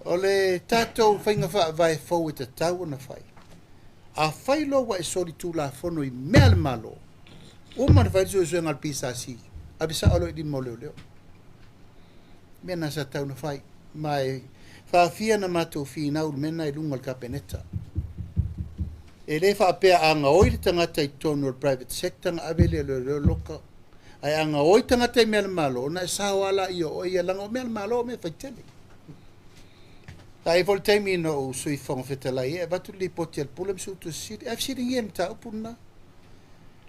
O le tatou faiga faavae fou e tatau ona fai, afai loa ua e solitulafono i mea a le Malo, uma ona fai le suesuega a le PSC, ave sao loa i lima o leoleo. Mea na sa tatau ona fai. Ma e faafia na matou finau i le mea lena i luga o le Kapeneta. E le faapea a gaoi le tagata i totonu o le private sector ona ave lea e leoleo loka. Ae a gaoi tagata i mea a le Malo, ona e sao lava lea o oe ia, leaga o mea a le Malo o mea faitele. Sa i ai foi le taimi na ou Sui Fofoga Fetalai ai, e avatu le lipoti a le Pule ma Suetusi Sili, ae fesiligia i le mataupu lena. O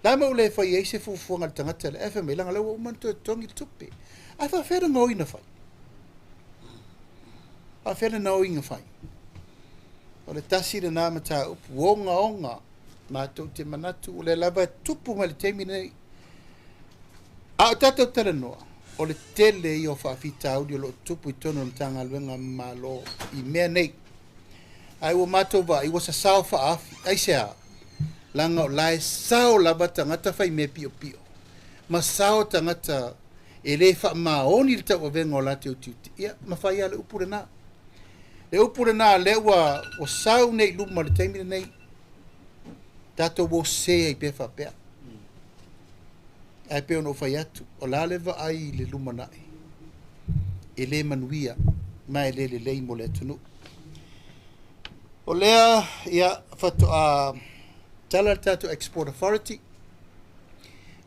le a le mea ua le faia ai se fuafuaga a le tagata lea? Ae fai mai, leaga o lea ua uma ona toe totogi le tupe. Ae faapefea le gaoi na fai? Faapefea le gaoi na fai? O le tasi lena mataupu ogaoga matou te manatu o lea lava e tupu mai le taimi lenei. A o tatou talanoa, o le tele ia o faafitauli o lo o tupu i totonu o le Matagaluega a Malo i mea nei. Ae ua matou vaai ua sasao faaafi. Aisea? Leaga o la e sao lava tagata faimea piopio ma sao tagata e le faamaoni le tauavega o latou tiute. Ia, ma fai lava le upu lena. Le upu lena lea ua sau nei i luma i le taimi lenei, tatou o sese ai pea faapea. Ae pei ona ou fai atu, o le a le vaai i le lumanai, e le manuia ma e le lelei mo le atunuu. O lea, ia, faatoa tala le tatou Export Authority,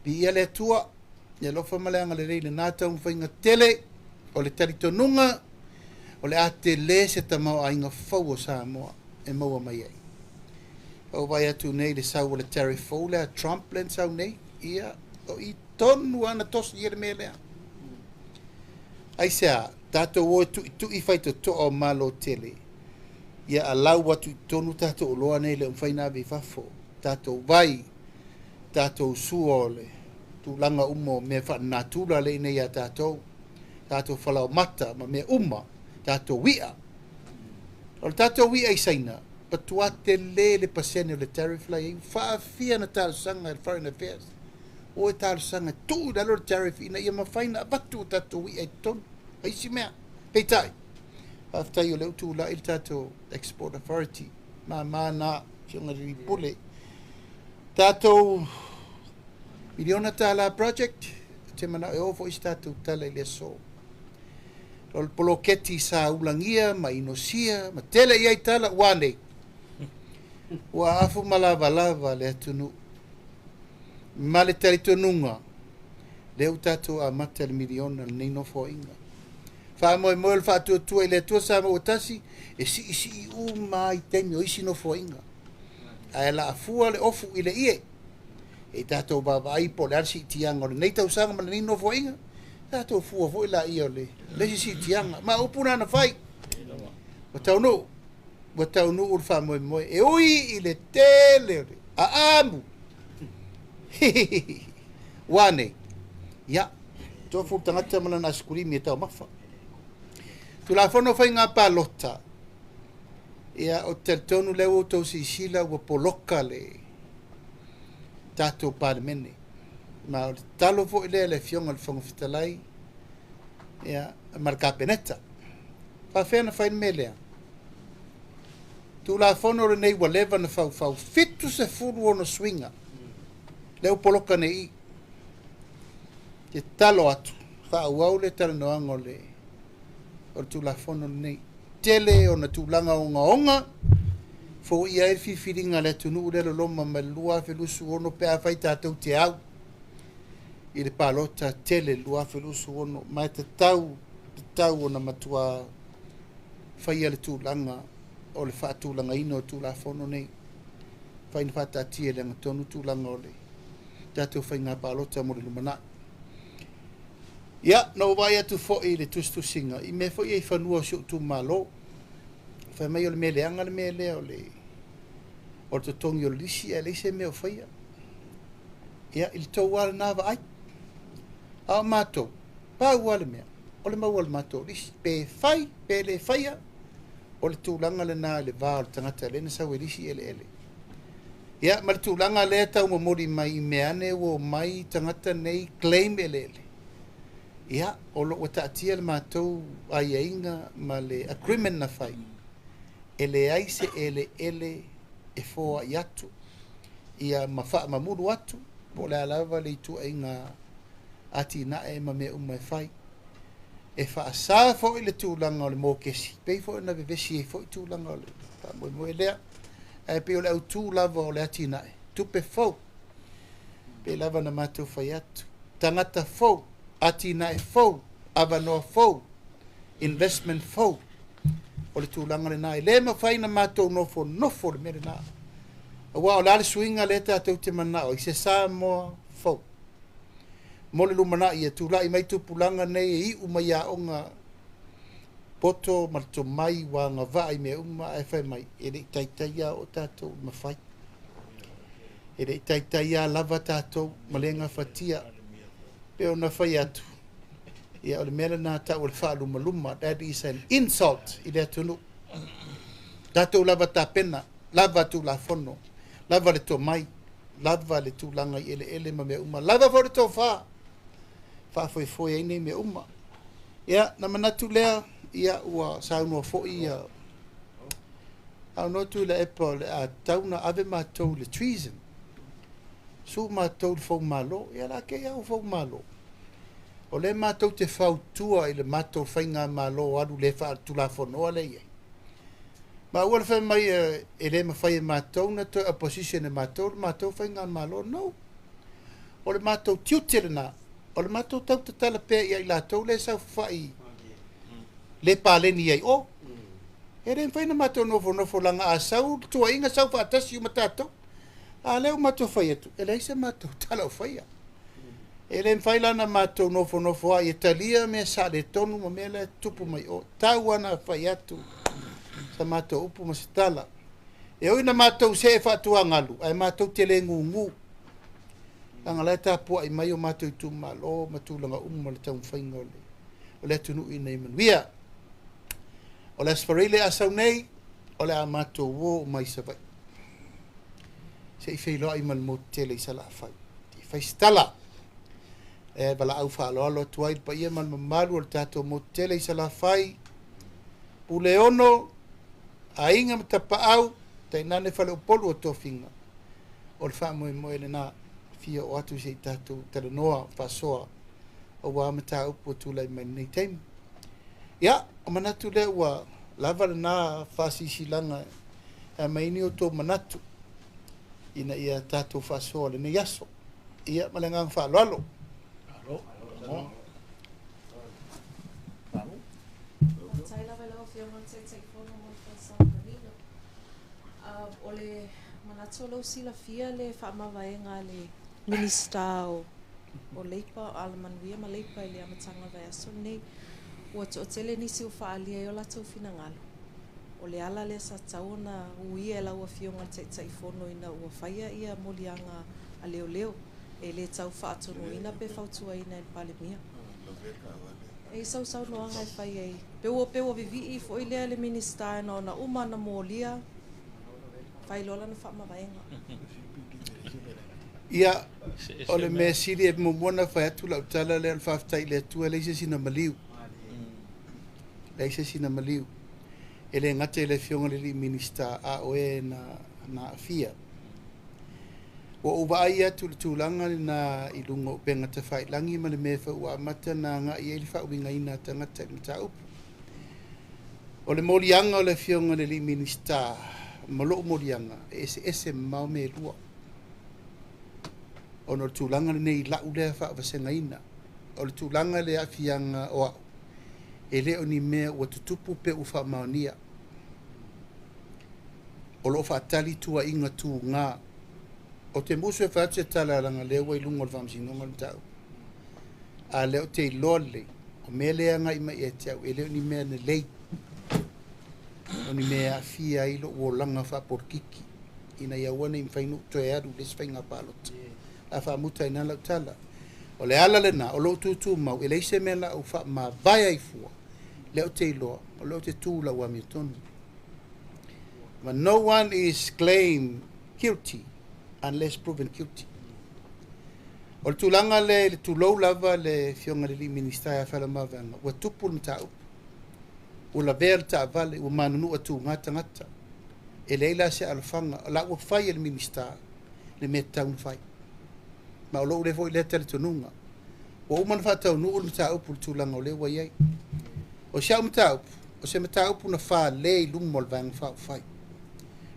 viia le Atua, le alofa ma le agalelei i lena taumafaiga tele. O le talitonuga, o le a tele se tamaoaiga fou o Samoa e maua mai ai. Ua ou vaai atu nei i le sau o le tariff fou lea a Trump lea na sau nei, ia, o i tonu lava na tosi ai le mea lea. Aisea? Tatou o e tuitui faitotoa o Malo tele, ia alau atu i totonu tatou oloa nei e le o mafai ona ave i fafo, tatou vai, tatou sua o le tulaga uma o mea faalenatura lea e i inei ia tatou, tatou falaoamata ma mea uma, tatou i'a. O le tatou i'a i Saina, matua tele le pasene o le tariff la e i ai. Ua faafia ona talosaga e le Foreign Affairs, o e talosaga e tuu i lalo le tariff ina ia mafai ona avatu a tatou i'a i totonu. O isi mea, peitai, faafetai o lea ua tulai le tatou Export Authority, mama na, Afioga i le Alii Pule. Tatou miliona tala project, ou te manao e oo foi se tatou tala i le aso. O le poloketi sa ulagia ma inosia ma tele i ai tala ua nei. Ua afu ma lavalava le atunuu. Ma le talitonuga, lea ua tatou amata i le miliona lenei nofoaiga. Faamoemoe o le faatuatua i le Atua Samoa ua tasi, e siisii uma lava i taimi o isi nofoaiga. Ae laa fua le ofu i le ie. E tatou vaavaai po o le a le siitiaga o lenei tausaga ma lenei nofoaiga, tatou fua foi laia o le isi siitiaga. Ma o upu na na fai, ua taunuu, ua taunuu le faamoemoe. E ui i le tele o le aamu, ua nei, ia, tofu le tagata ma lana asikulimi e taumafa. Tulafono o Faiga Palota, ia, ou te talitonu lea ua outou silasila ua poloka le tatou Palemene. Ma o le tatalo foi lea i le Afioga i le Fofoga Fetalai, ia, ma le Kapeneta. Faafefea ona fai le mea lea? Tulafono lenei ua leva ona faufau, 76 suiga, lea ua poloka nei i. Te tatalo atu, faaauau le talanoaga o le Tulafono lenei. Tele ona tulaga ogaoga, foia ai le filifiliga a le atunuu lea loloma mai le 2026 pe afai tatou te au i le palota tele 2026. Ma e tatau, tatau ona matua faia le tulaga o le faatulagaina o Tulafono nei. Fai na faataatia i le agatonu tulaga o le tatou faiga palota mo le lumanai. Ia, na ou vaai atu foi i le tusitusiga i mea foi ia i fanua o si ou itumalo. Fai mai o le mea leaga le mea lea o le totogi o le lisi ae leai se mea o faia. Ia, i le tou lava lena vaai. A o matou, pau lava le mea, o le maua o le matou lisi. Pe fai, pe le faia, o le tulaga lena i le va o le tagata lea na sau e lisi eleele. Ia, ma le tulaga lea e tau momoli mai i mea ane ua omai tagata nei claim eleele. Ia, o lo o ua taatia le matou aiaiga ma le agreement na fai, e leai se eleele e foai atu ia ma faamamulu atu po o le a lava le ituaiga atinae ma mea uma e fai. E faasa foi le tulaga o le mokesi, pei foi ona vevesi ai foi tulaga o le faamoemoe lea. Ae pei o le autu lava o le atinae, tupe fou, pei lava ona matou fai atu, tagata fou, atinae fou, avanoa fou, investment fou. O le tulaga lena. E le mafai ona matou nofonofo i le mea lena. Aua o le a le suiga lea tatou te mananao ai? Se Samoa fou. Mo le lumanai, ia tulai mai tupulaga nei e iu mai aoga poto ma le tomai ua agavaa i mea uma ae fai mai, e le i taitai lava oo tatou i mafai. E le i taitai lava lava tatou ma le gafatia. Pei ona fai atu, ia o le mea lena e tau o le faalumaluma, that is an insult i le atunuu. Tatou lava tapena, lava Tulafono, lava le tomai, lava le tulaga i eleele ma mea uma, lava foi le tofa e faafoefoe ai nei mea uma. Ia, na manatu lea, ia ua saunoa foi ia saunoa Tuilaepa o le a tatau ona ave matou i le treason, sue matou i le foumalo. Ia o le a te i lava ua foumalo. O lea matou te fautua i le matou faigamalo alu le faaletulafonoa lea e i ai. Ma aua le fai mai e le mafai e matou ona toe opposition e matou le matou faigamalo. No. O le matou tiute lena, o le matou tau tatala pea ia i latou lea e saofafai le paleni ai o. E le mafai ona matou nofonofo leaga a sau le tuuaiga sau faatasi uma tatou. A o lea ua matou fai atu, e leai se matou tala o faia. E le mafai la ona matou nofonofo ai e talia mea saaletonu ma mea la e tutupu mai o. Tau lava ona fai atu sa matou upu ma se tala. E ui ina matou see faatuagalu, ae matou te le gugu. Leaga o la e tapuai mai o matou itumalo ma tulaga uma o le taumafaiga o le atunuu ina ia manuia. O le Aso Faraile a sau nei, o le a matou o uma i Savaii se i feiloai ma le motu tele i Salafai. Se i fai se tala. E valaau faaaloalo atu ai i le paia ma le mamalu o le tatou motu tele i Salafai, Puleono, Aiga ma Tapaau, tainane Faleupolu o Tofiga. O le faamoemoe lena, fia oo atu se i tatou talanoa faasoa aua mataupu ua tulai mai i lenei taimi. Ia, o manatu lea ua lava lena faasilasilaga e aumai ai ni outou manatu ina ia tatou faasoa i lenei aso. Ia, ma le agaga faaaloalo. Faafetai lava i lau Afioga i le Taitaifono mo le folasaga manino. O le manatu o lea ua silafia le faamavaega a le Minisita o Leipa, Alamanuia ma Leipa i le amataga o le vaiaso lenei. Ua toatele nisi ua faaalia ai o latou finagalo, o le ala lea sa tatau ona uia e lau Afioga i le Taitaifono ina ua faia ia moliaga a leoleo e le tau faatonuina pe fautuaina e le Palemia. E i ai sau saunoaga e fai ai, pe ua pe ua vivii foi lea le Minisita na ona uma ona molia fai loa lana faamavaega. Ia, o le mea sili e muamua ona fai atu lau tala lea o le faafetai i le Atua e leai se isi na maliu. Leai se isi na maliu. E le gata i le Afioga i le alii Minisita, a o e na aafia. Ua ou vaai atu i le tulaga lena i luga o upega tafailagi ma le mea foi ua amata ona agai i ai le faauigaina a tagata i le mataupu. O le moliaga o le Afioga i le alii Minisita ma lou moliaga, e eseese mamao mea e lua. Ona o le tulaga lenei i lau lea faavasegaina, o le tulaga i le aafiaga o au, e le o ni mea ua tutupu pe ua faamaonia. O lo o faatali tuuaiga tuga. Ou te musu e fai atu se tala leaga o lea ua i luga o le Faamasinoga le mataupu. A o lea ou te iloa lelei, o mea lea e agai mai ia te au, e le o ni mea lelei, o ni mea e aafia ai lou olaga faapolokiki ina ia aua ne i mafai ona ou toe alu i le isi faiga palota. O le a faamuta ai i ina lau tala. O le ala lena o lou tutumau, e leai se mea o le a ou faamavae ai fua, lea ou te iloa, o lea ou te tu i lau amiotonu. But no one is claimed guilty unless proven guilty. O le tulaga lea i le tulou lava le Afioga i le Minisita ia Faleomavaega, ua tupu le mataupu, ua lavea le taavale, ua manunua tuga tagata. E leai la se alofaga, o la ua fai e le Minisita le mea e tatau ona fai. Ma o lou lea foi lea talitonuga. Ua uma ona faataunuu le mataupu i le tulaga o lea ua i ai. O si au mataupu, o se mataupu na fale i luma o le Vaega Faaupufai,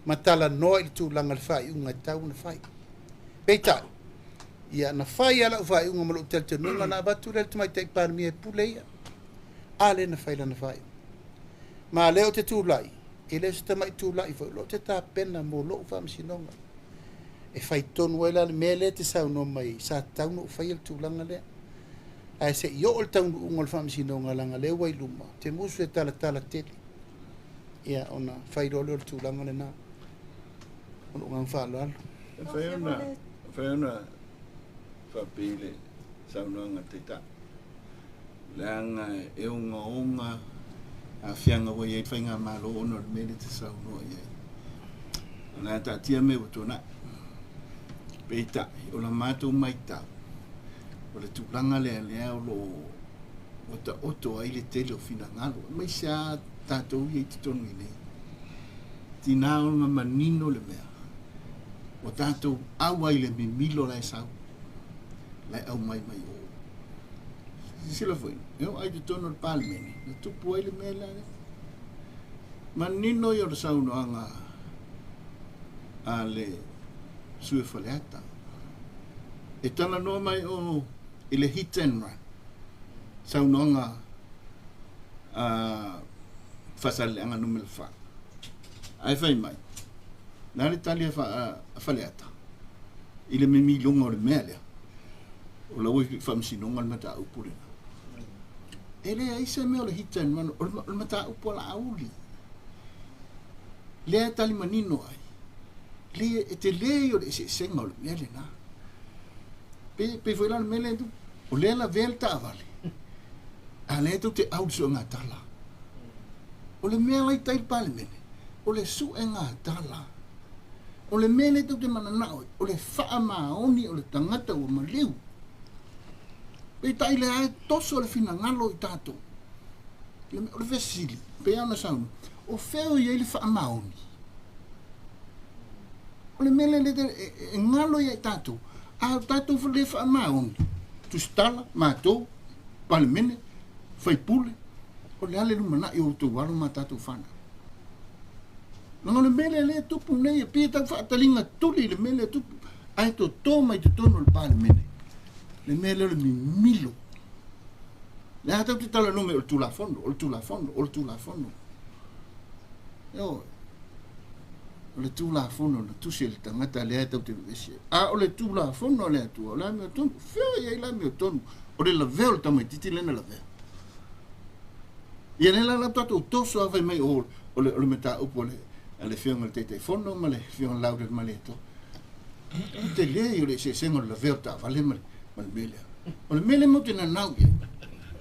ma talanoa i le tulaga o le faaiuga e tatau ona fai. Peitai, ia na fai lava lau faaiuga ma lou talitonuga na avatu lea i le Tamaitai Palemia e pule ia. A lea na fai lana faaiuga. Ma o lea ou te tulai, e le o se tamai tulai foi, o lea ou te tapena mo lou faamasinoga. E fai tonu ai la le mea lea e te saunoa mai ai, sa tatau ona ou faia le tulaga lea. Ae se i oo le taunuuga o le faamasinoga, leaga o lea ua i luma, ou te musu e talatala tele, ia ona fai loa lea o le tulaga lena. O lou agaga faaaloalo. E fai ona, e fai ona faapei le saunoaga a le Taitai, leaga e ogaoga aafiaga ua i ai le Faigamalo ona o le mea lea e te saunoa i ai. O le a taatia mea ua tuanai. Peitai, o la matou matau, o le tulaga lea lea o lo o ua taoto ai le tele o finagalo, aemaise lava tatou ia i totonu i nei. Tina ona manino le mea, ua tatou au ai i le mimilo la e sau, la e aumai mai o. Silasila foi, e oo ai i totonu o le Palemene, na tupu ai le mea lea. Manino ia o le saunoaga a le sui o Faleata. E talanoa mai o i le hit and run, saunoaga a Faasaleleaga Nu.4. Ae fai mai, na le tali a Faleata i le mimiloga o le mea lea, o la ua i faamasinoga le mataupu lena. E leai se mea o le hit and run, o le mataupu a Laauli. Lea e tali manino ai, le, e tele ia o le eseesega o le mea lena. Pe, pe foi la le mea lea, o lea lavea le taavale, a lea tou te au i le suega tala. O le mea la i tai le Palemene, o le suega tala. O le mea lea tou te mananao ai, o le faamaoni o le tagata ua maliu. Peitai lea e toso le finagalo i tatou. O le fesili, pei ona saunoa, o fea o i ai le faamaoni? O le mea lea e galo ia i tatou, a o tatou le faamaoni, tusitala, matou, Palemene, faipule, o le a le lumanai o outou alo ma tatou fanau? Leaga o le mea lea lea e tupu nei, e pei e tau faataliga tuli le mea lea e tupu, ae toto mai totonu o le Palemene le mea lea o le mimilo. Le a tatou te talanoa mai o le Tulafono, o le Tulafono, o le Tulafono. Ioe. O le Tulafono na tusi e le tagata lea e tatou te vevesi ai. A o le Tulafono a le Atua, o le amiotonu. Fea i ai le amiotonu? O le lavea o le tamaitiiti lea na lavea. Ia lea la la tatou toso lava fai mai o, o le, o le mataupu a le, a le Afioga i le Taitaifono ma le Afioga Laaulialemalietoa. O le tele ia o le eseesega o le lavea o le taavale ma le, ma le mea lea. O le mea lea matou te nanau i ai,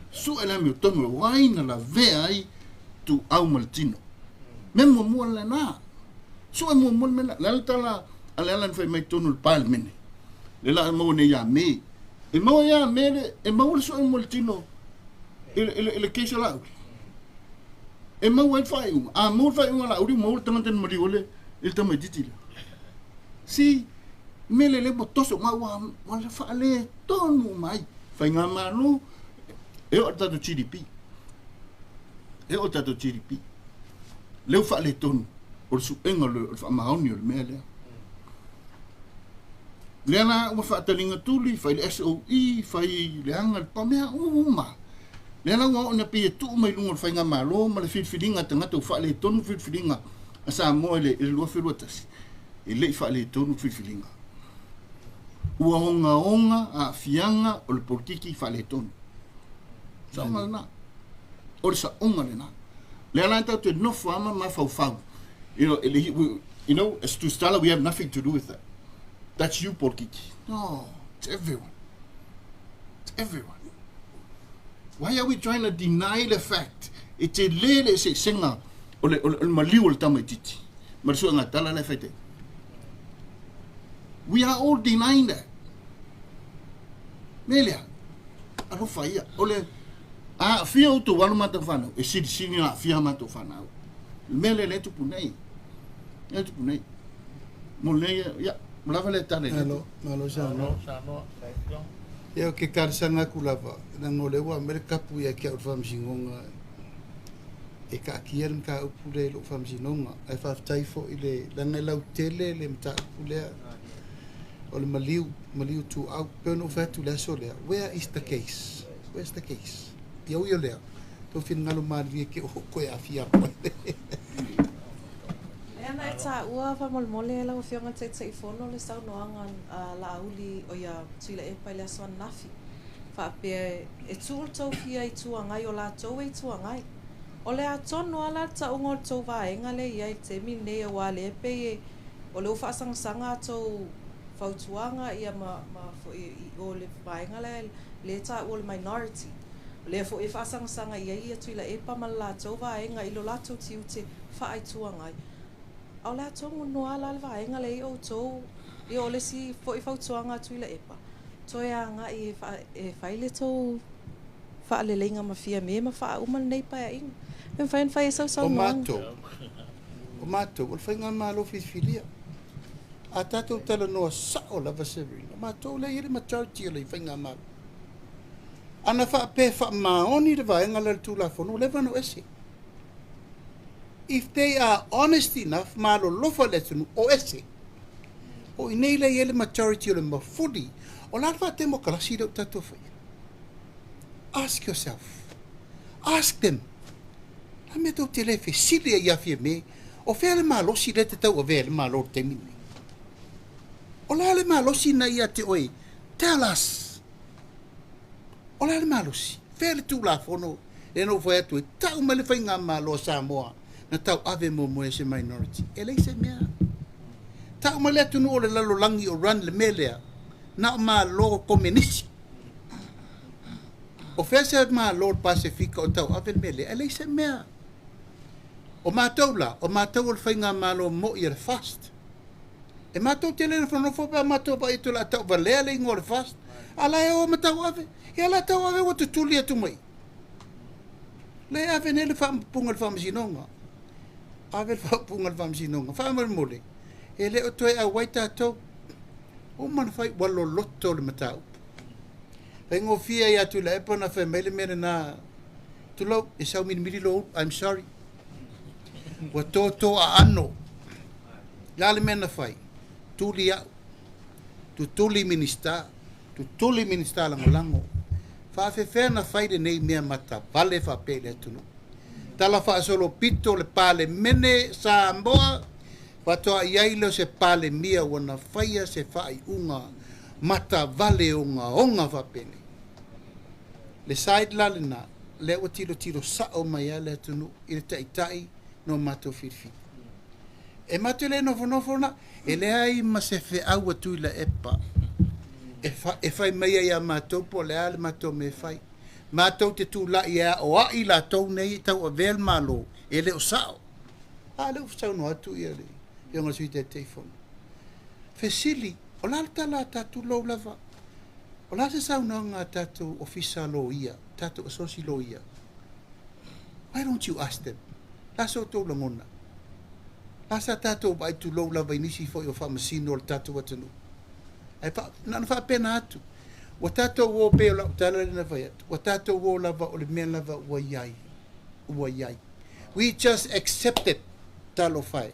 sue le amiotonu o ai na lavea ai tuau ma le tino. Mea muamua lena. Sue muamua le mea lena. Le a le tala a Leala na fai mai totonu o le Palemene? Le la e maua nei ia Me. E maua ia Me le, e maua le sue mo le tino i le, i le, i le case a Laauli. E maua ai le faaiuga. A maua le faaiuga a Laauli, maua le tagata na maliu ai le, i le tamaitiiti lea. Si, mea lea ua toso ma ua, ua faaletonu uma ai. Faigamalo, e oo i le tatou GDP. E oo i le tatou GDP. Lea ua faaletonu o le suega o le faamaoni o le mea lea. Lea la ua faataliga tuli, fai le SOE, fai le aga, le mea uma. Lea la ua oo ina pei e tuu mai luga o le faigamalo ma le filifiliga a tagata ua faaletonu filifiliga a Samoa i le 2021, e le i faaletonu filifiliga. Ua ogaoga aafiaga o le polokiki faaletonu. Saoga lena. O le saoga lena. Lea la tatou te nofo lava ma mafaufau. You know, you know, as Tusitala, we have nothing to do with that. That's you, polokiki. No, it's everyone. It's everyone. Why are we trying to deny the fact e tele le eseesega o le, o le, o le maliu o le tamaitiiti ma le suega tala la e fai te? We are all denying that. Mea lea, alofa ia, o le aafia o outou alo ma matou fanau, e silisili ona aafia a matou fanau. O le mea lea lea e tupu nei, lea e tupu nei. Mo lenei, ia, ua lava lea tala i le. Malo, malo saunoa. Ia, ou te talosaga atu lava, leaga o lea ua aumai le tapu ia te au i le Faamasinoga e taatia le mataupu lea i lou Faamasinoga. Ae faafetai foi i le, leaga e lautele le mataupu lea o le maliu, maliu tuau. E pei ona ou fai atu i le aso lea, where is the case? Where's the case? Ia ui o lea, tou finagalo malilie te oo koe aafia atu ai. Lea na e taua faamolemole lau Afioga i le Taitaifono le saunoaga a Laauli o ia Tuilaepa i le aso ananafi, faapea e tuu le tou fia Itu Agai o latou e Itu Agai. O le a tonu lava la le tauga o le tou vaega lea e i ai i le taimi lenei aua lea e pei e o lea ua faasagasagaa tou fautuaga ia ma ma foi i o le vaega lea lea e taua o le minority. O lea foi e faasagasaga i ai ia Tuilaepa ma le latou vaega i lo latou tiute faa-Itu Agai. A o le a tonu noa la le vaega lea i outou, ia o le isi foi fautuaga a Tuilaepa, toe agai e, fa, e fai le tou faaleleiga ma Fiame ma faauma lenei paeaiga. Pe mafai ona fai ai sau O saunoaga. matou, o matou, o le faigamalo filifilia. A tatou talanoa sao lava Severina, o matou lea e i ai le majority o le faigamalo. Ana faapea e faamaoni le vaega lea o le Tulafono, ua leva ona o ese. If they are honest enough, ma alolofa i le atunuu, o ese. O i inei lea e i ai le majority o le mafuli. O le a le faatemokarasi lea ua tatou faia? Ask yourself. Ask them. O le a le mea tou te le fesili ai ia Fiame, o fea le malosi lea e te tauavea ai le Malo i le taimi lenei? O le a le malosi na ia te oe? Tell us. O le a le malosi? Fea le Tulafono lea na ou fai atu ai, tau mai le faigamalo a Samoa na tauave muamua e se minority. E leai se mea. Tau mai le atunuu o le lalolagi o run le mea lea, na o Malo Komenisi. O fea se Malo o le Pasefika o tauave le mea lea? E leai se mea. O matou la, o matou o le faigamalo moi a le FAST. E matou te le nofonofo pe a matou vaai atu o le a tauvalea le igoa o le FAST, a la e o ma tauave. Ia la tauave ua tutuli atu mai. Lea e ave nei le faaupuga i le Faamasinoga. Ave le faaupuga i le Faamasinoga. Faamolemole, e le o toe auai tatou. Ua uma ona fai, ua loloto le mataupu. Faigofie ia Tuilaepa ona fai mai le mea lena, tulou, e saumilimili lou ulu, I'm sorry. Ua toto aano. Le a le mea na fai? Tuli au. Tutuli Minisita. Tutuli Minisita Lagolago. Faafefea na fai lenei mea matavale faapea i le atunuu? Tala faasolopito le Palemene Samoa faatoa i ai lea o se Palemia ua na faia se faaiuga matavale ogaoga faapenei. Le side la lena, lea ua tilotilo sao mai lava le atunuu i le taitai no matou filifili. E matou le nofonofo na, e leai ma se feau a Tuilaepa e, fa, e fai mai ai ia matou po o le a le matou mea e fai. Matou te tulai e aoai latou nei e tauavea le Malo, e le o sao. A lea ua saunoa atu ia le Afioga i le Sui Taitaifono. Fesili, o le a le tala a tatou lou lava? O le a se saunoaga a tatou ofisa loia, tatou asosi loia? Why don't you ask them? La sa outou lagona? La sa tatou vaai tulou lava i nisi foi o faamasino o le tatou atunuu? Ae fa, na ona faapena atu. Ua tatou o pei o lau tala lea na fai atu. Ua tatou o lava o le mea lava ua i ai. Ua i ai. We just accept it. Talofa e.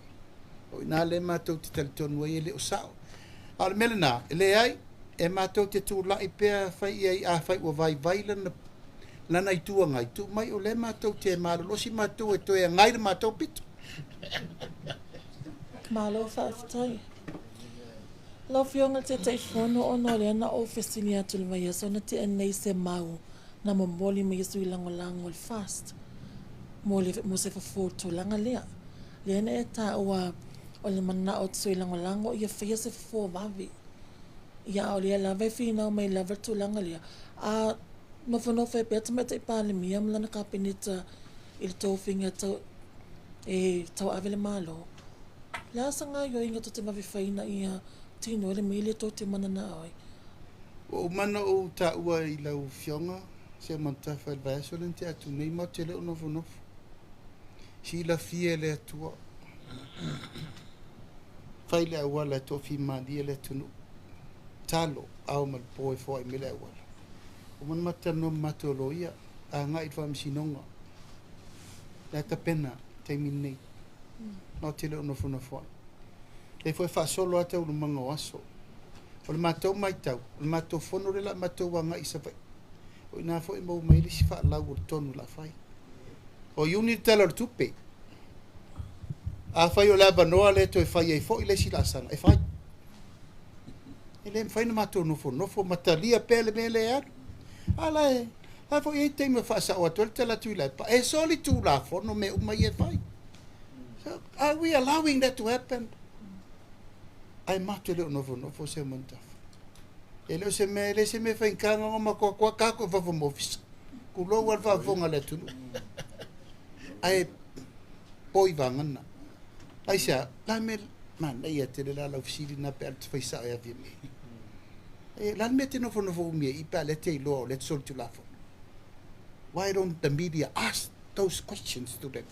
O i ina lea matou te talitonu ai e le o sao. A o le mea lena, e leai, e matou te tulai pea fai i ai afai ua vaivai lana lana Itu Agai, tuu mai o lea matou te malolosi matou e toe agai le matou pito. Malo faafetai. Lau Afioga i le Taitaifono, ona o lea na ou fesili atu i le vaiaso na tea nei se mau na momoli mai e sui lagolago o le FAST mo le mo se fofo o le tulaga lea. Lea na e taua o le manao o sui lagolago ia faia se fofo vave. Ia a o lea lava e finau mai lava le tulaga lea. A nofonofo ai pea Tamaitai Palemia ma lana Kapeneta i le tofiga tau e tauave le Malo, le a sa gaoioiga tou te vave fai ina ia tino ai le mea lea tou te mananao ai? Ua uma ona ou taua i lau Afioga Seumanutafa i le vaiaso lea na tea atu nei matou te le o nofonofo. Silafia e le Atua, fai le auala e toafimalie le atunuu. Talo, ao ma le po e foai mai le auala. Ua uma ona matou talanoa ma matou loia, agai i le faamasinoga. La e tapena i le taimi lenei. Matou te le o nofonofo ai. Lea foi e faasolo lava taualumaga o aso. O le matou matau, o le matou fono lea o le a matou agai i Savaii. O i ina foi e maua mai ai le isi faalau o le tonu o le a fai. O Iuni le Tala o le Tupe. Afai o le avanoa lea e toe fai ai foi le isi laasaga, e fai. E le mafai ona matou nofonofo ma talia pea le mea lea e alu. A la e, la foi e i ai taimi e faasao atu ai le tala Tuilaepa, e solitulafono mea uma ia e fai. So, are we allowing that to happen? Ae matou te le o nofonofo Seumanutafa. E le o se mea, e le se mea faigata na ona matou atu lava tatou i fafo ma ofisa. Tulou lava le faafofoga a le atunuu. Ae poi vagana. Aisea, la mea manaia tele la lau fesili na pe a te fai sao e avia mai. E, la le mea te nofonofo umi ai i pe a lea te iloa o lea te solitulafono. Why don't the media ask those questions to them?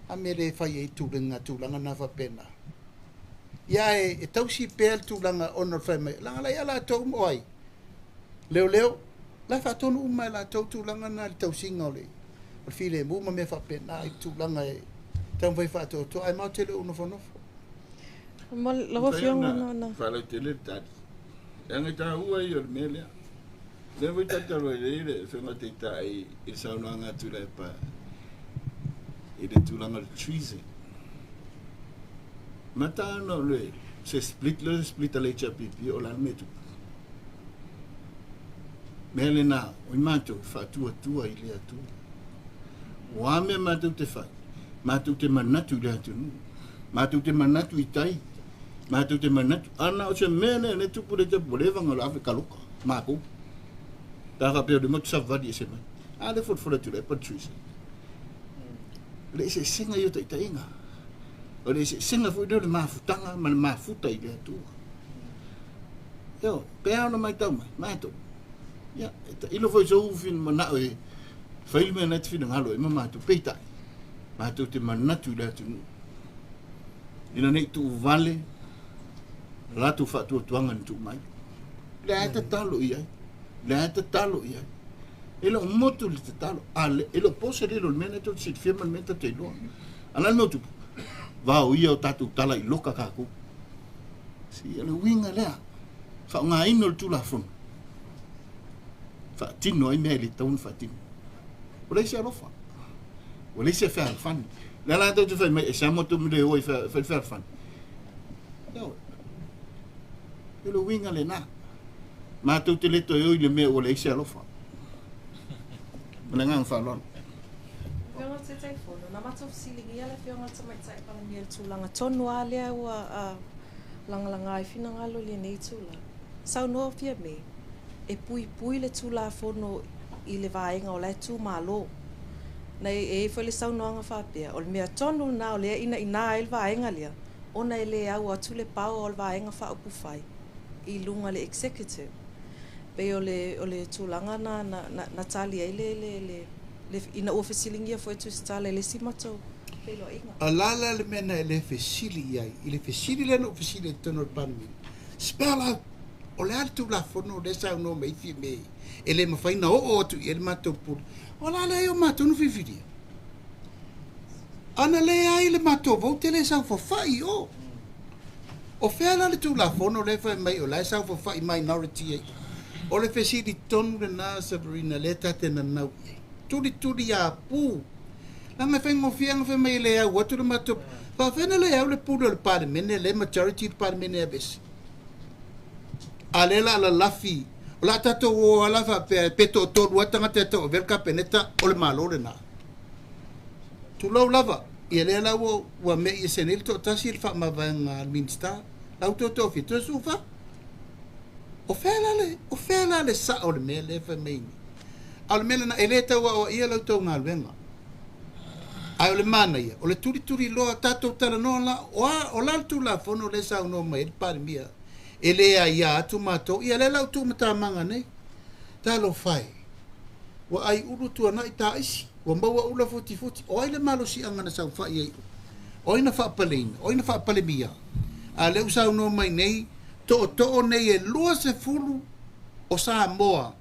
A mea le fai ai tulaga, tulaga na faapena. Ia e, e tausi pea le tulaga ona o le fai mai, leaga la ia latou uma o ai? Leoleo, la e faatonu uma e latou tulaga na i le tausiga o le, o le filemu ma mea faapena i tulaga e taumafai e faatoatoa, ae matou te le o nofonofo. Mo lau Afioga na ona. Faalautele le tali. Leaga e taua ia o le mea lea. Lea foi tatalo ai nei le Afioga Taitai i le saunoaga a Tuilaepa i le tulaga o le treason. Mata ana o le se split le split a le HRPP o le a le mea e tupu. Mea lena, o i matou faatuatua i le Atua. O a mea matou te fai, matou te manatu i le atunuu, matou te manatu i tai, matou te manatu, ana o se mea lea le tupu le tapu, ua leva ona ave kaloka, matou. Pe a faapea o le motu savali ese mai. A le folafola atu le Patricia. O le eseesega ia o taitaiga. O le eseesega foi lea o le mafutaga ma le mafuta i le Atua. Io, pe a ona matau mai, matou. Ia, e tailo foi sou manao e fai le mea na te finagalo ai ma matou. Peitai, matou te manatu i le atunuu. Ina nei tuuvale latou faatuatuaga na tuu mai. Lea e tatalo i ai. Lea e tatalo i ai. E le o motu le tatalo. A le, e le o po se lilo i le mea lea tou te silafia ma le mea tou te iloa. A o le a le mea o tupu? Vao ia o tatou tala i loka tatou. Si, o le uiga lea. Faaaogaina o le Tulafono. Faatino ai mea e le tatau ona faatino. Ua leai se alofa. Ua leai se fealofani. O lea la tou te fai mai, e sa matou le o e fai le fealofani. Ioe. O le uiga lena. Matou te le toe o i le mea ua leai se alofa. Ma le agaga faaaloalo. Afioga i le Taitaifono, na matou fesiligia le Afioga i le Tamaitai Palemia i le tulaga tonu lava lea ua lagalaga ai finagalo i lenei itula. Saunoa Fiame, e puipui le Tulafono i le vaega o la e tu malo. Na e i ai foi le saunoaga faapea, o le mea tonu lena o lea e inaina ai le vaega lea, ona e le au atu le power o le Vaega Faaupufai i luga le executive. Pei o le o le tulaga na na na tali ai le le le le ina ua fesiligia foi e Tusitala i le isi matou feiloaiga. A la la le mea na e le fesili i ai i le fesili lea na ou fesili ai i totonu o le Palemene, spell out, o le a le Tulafono lea e saunoa mai ai Fiamē e le mafai ona oo atu i ai le matou pule? O la leai o matou na filifilia. Ana leai le matou vote le saofafai i o. O fea la le Tulafono lea e fai mai o la e saofafai minority ai? O le fesili tonu lena Sabrina lea ta te nanau i ai. Tulituli a pu. Leaga e faigofie ona fai mai e le au atu le matou. Faafefea ona le au le pule o le Palemene lea e majority le Palemene e aveese? A lea la a lalafi, o le a tatou o lava la faapea pe toatolu lava tagata e tauavea le Kapeneta o le Malo lena. Tulou lava, ia lea la ua, ua me'i ese nei le toatasi i le faamavaega a le Minisita, la ua toe tofia, toe sufa. O fea la le, o fea la le sao o le mea lea e fai mai nei? A o le mea lena, e le tau aoaia la outou galuega. Ae o le manaia, o le tulituli loa, tatou talanoa la, o a, o la le Tulafono lea e saunoa mai ai le Palemia E lē aiā atu matou, ia lea la ua tuumatamaga nei. Talofa e, ua ai ulu tuanai taisi, ua maua ula futifuti, o ai le malosiaga na saofai ai O ai na faapaleina? O ai na faapalemiā? A lea ua saunoa mai nei, tootoo nei e 20 o Samoa,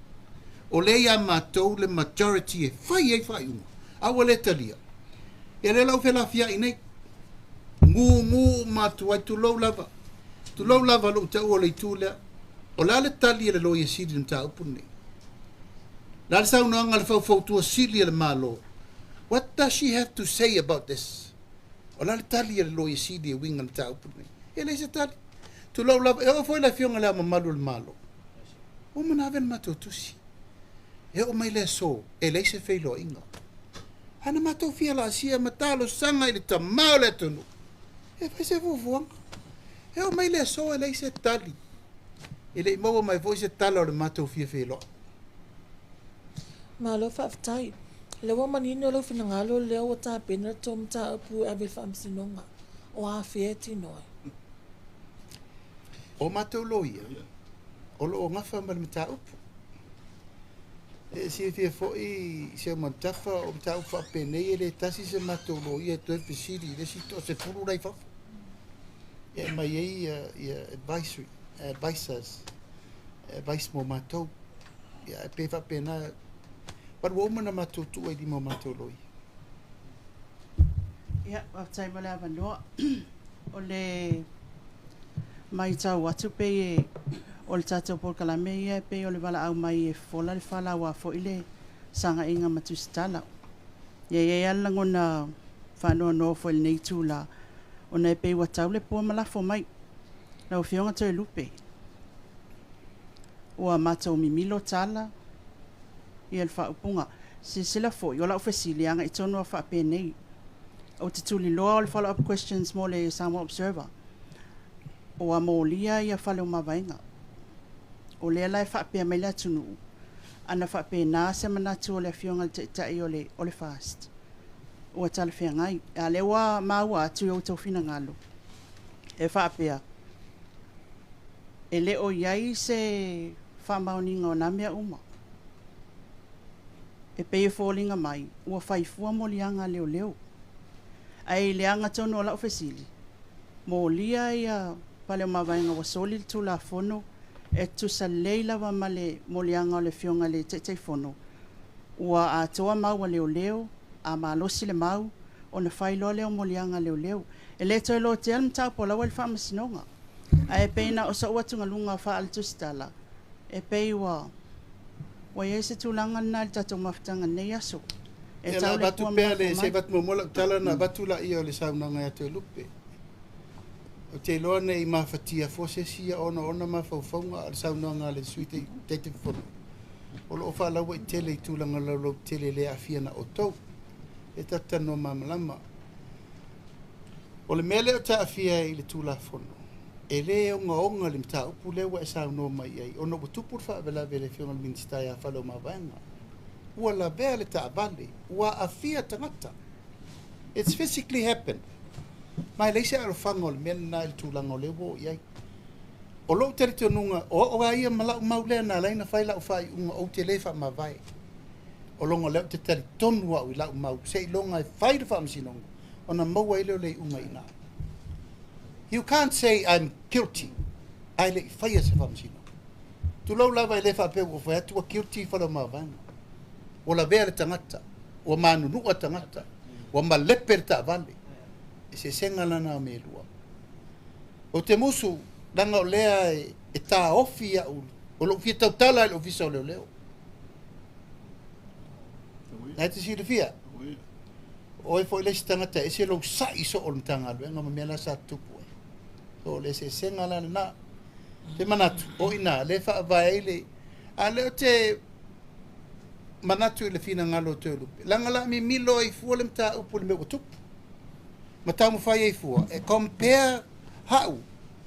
o lea ia matou le majority e fai ai faaiuga, a ua le talia. Ia lea la ua felafiai nei. Gugu uma atu ai, tulou lava. Tulou lava lou taua o le itu lea. O le a le tali a le Loia Sili i le mataupu lenei? O le a le saunoaga a le Faufautua Sili a le Malo? What does she have to say about this? O le a le tali a le Loia Sili e uiga i le mataupu lenei? E leai se tali. Tulou lava, e oo foi le Afioga i Le Ao Mamalu o le Malo, ua uma ona ave le matou tusi. E oo mai le aso, e leai se feiloaiga. Ae na matou fia laasia ma talosaga i le tama o le atunuu e fai se fuafuaga. E oo mai le aso e leai se tali. E le i maua mai foi se tala o le matou fia feiloai. Malo faafetai. Lea ua manino lou finagalo lea ua tapena le tou mataupu e ave i le Faamasinoga. O afea e tino ai? O matou loia, o lo o gafa ma le mataupu. E silafia foi Seumanutafa, o mataupu faapenei e le tasi se matou loia e toe fesili i le isi toasefulu la i fafo e aumai ai ia advisory, advisors, advice mo matou. Ia, e pei faapena, but ua uma ona matou tuu ai i lima o matou loia. Ia, faafetai mo le avanoa. O le matau atu pei e o le tatou polokalame ia e pei o le valaau mai e fofola le fala aua foi le sagaiga ma tusitala. Ia e i ai lava le lagona faanoanoa foi i lenei itula ona e pei ua tau le pua ma lafo mai. Lau Afioga Toelupe, ua matou mimilo tala ia le faaupuga. Silasila foi, o lau fesili e agai tonu lava faapenei. Ou te tuliloa o le follow up questions mo le Samoa Observer. Ua molia ia fale o mavaega. O lea la e faapea mai le atunuu, ana faapena se manatu o le Afioga i le Taitai o le o le FAST, ua talafeagai. A o lea ua maua atu i o outou finagalo e faapea, e le o i ai se faamaoniga o na mea uma. E pei e foliga mai ua fai fua moliaga a leoleo. Ae i le aga tonu o lau fesili, molia ia pale o mavaega ua soli le Tulafono e tutusa lelei lava ma le moliaga o le Afioga i le Taitaifono, ua atoa mau a leoleo, a malosi le mau, ona fai loa lea o moliaga a leoleo. E le toe lotea le mataupu o la ua i le Faamasinoga. Ae pei na o sou atugaluga faale-tusitala, e pei ua ua i ai se tulaga lena i le tatou mafutaga i lenei aso. E Ia, la tau le avatu pua ma pea lafo le, se i mai. avatu muamua lau tala ona avatu laia o le saunoaga ia Toelupe. Ou te iloa ne i mafatia fua se isi ia ona o ona mafaufauga, a o le saunoaga a le Sui Taitaifono, o lo o faalauaitele i tulaga laulautele e le aafia na outou. E tatou te talanoa malamalama. O le mea lea ou te aafia ai i le Tulafono, e le ogaoga le mataupu lea ua e saunoa mai i ai, ona ua tupu le faalavelave i le Afioga i le Minisita ia Faleomavaega. Ua lavea le taavale, ua aafia tagata. It's physically happened. Ma e leai se alofaga o le mea lena i le tulaga o lea ua oo i ai. O lou talitonuga, o au lava ia ma lau mau lea na ala ai ona fai lau faaiuga ou te le faamavae. O lona lea ou te talitonu au i lau mau seiloga e fai le faamasinoga ona maua ai lea o le iuga i ina. You can't say I'm guilty ae le i faia se faamasinoga. Tulou lava e le faapea ua ou fai atu ua guilty Faleomavaega. Ua lavea le tagata, ua manunua tagata, ua malepe le taavale. Eseesega la na o mea e lua. Ou te musu, leaga o lea e taofi au, o lou fia tautala i le Ofisa o Leoleo. Na e te silafia, o oe foi le isi tagata e ese lou sa'i soo o le Matagaluega ma mea la sa tutupu ai. So, o le eseesega la lena. Te manatu, o i ina, lea e faavae ai le... A lea ou te manatu i le finagalo o Toelupe, leaga o le a mimilo ai fua le mataupu i le mea ua tupu. Ma taumafai ai fua e compare ha'u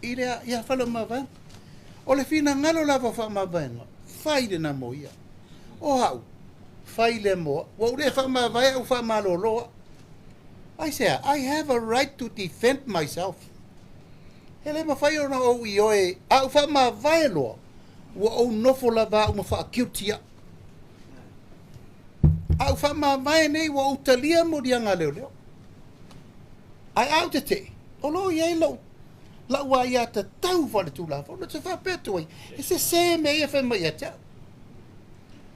i le ia Faleomavaega. O le finagalo lava o Faamavaega, fai lena mo ia. O ha'u, fai lea mo a'u. Ua ou le faamavae a'u faamalolo a'u. Aisea? I have a right to defend myself. E le mafai ona ou ioe, a ou faamavae loa, ua ou nofo lava au ma faakiuti au. A ou faamavae nei ua ou talia moliaga a leoleo. Ae a ou tetee, o lo o i ai lou la'u aiatatau faaletulafono ou te faapea atu ai, e sesē mea ia e fai mai ia te a'u.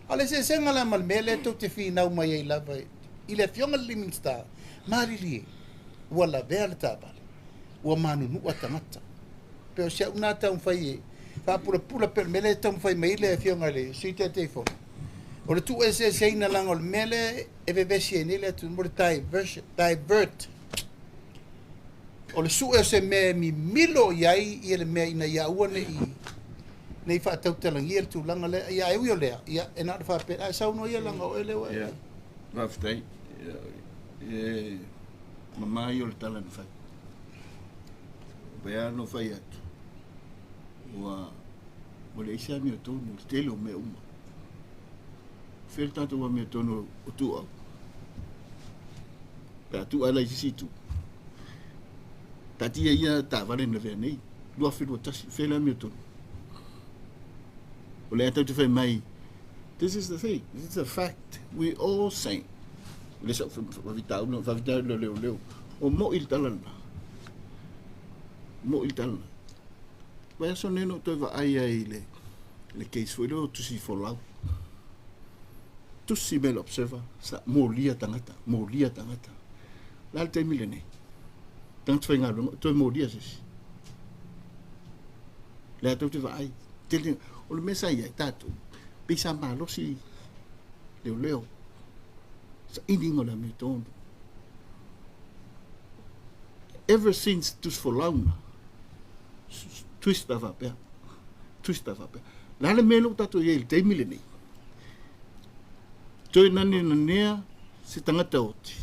A o le eseesega la ma le mea lea tou te finau mai ai lava i le Afioga i le Minisita, malilie, ua lavea le taavale, ua manunua tagata. Pei o si au lena taumafai e faapulapula pei o le mea lea e taumafai mai ai le Afioga i le Sui Taitaifono, o le tuueseeseina leaga o le mea lea e vevesi ai nei le atunuu, o le diversion, divert. O le sue o se mea e mimilo i ai ia le mea ina ia aua ne i ne i faatautalagia le tulaga lea. Ia ae ui o lea, ia e na ona faapea, ae saunoa ia leaga o oe lea ua e. Ia, faafetai. E mama ia o le tala na fai. Pei lava ona fai atu, ua ua leai se amiotonu i le tele o mea uma. O fea le tatou amiotonu o tuuau? Pe a tuu ae la i se isi itu. Taatia ia taavale na lavea nei, 2021, fea le amiotonu? O lea tatou te fai mai, this is the thing, this is a fact, we all saying. Le sa faafitauli, faafitauli o leoleo, o mo'i le tala lena. Mo'i le tala lena. Vaiaso nei na ou toe vaai ai i le, le case foi lea o Tusi Folau. Tusi mai le observer, sa molia tagata, molia tagata. O le a le taimi lenei? Tagata faigaluega, toe molia se isi. Lea tou te vaai. Tele, o le mea sa i ai tatou, pei sa malosi leoleo. Sailiga o le amiotonu. Ever since Tusi Folau na, twist a faapea, twist a faapea. Le a le mea lea ua tatou i ai i le taimi lenei? Toe nanenanea se tagata oti.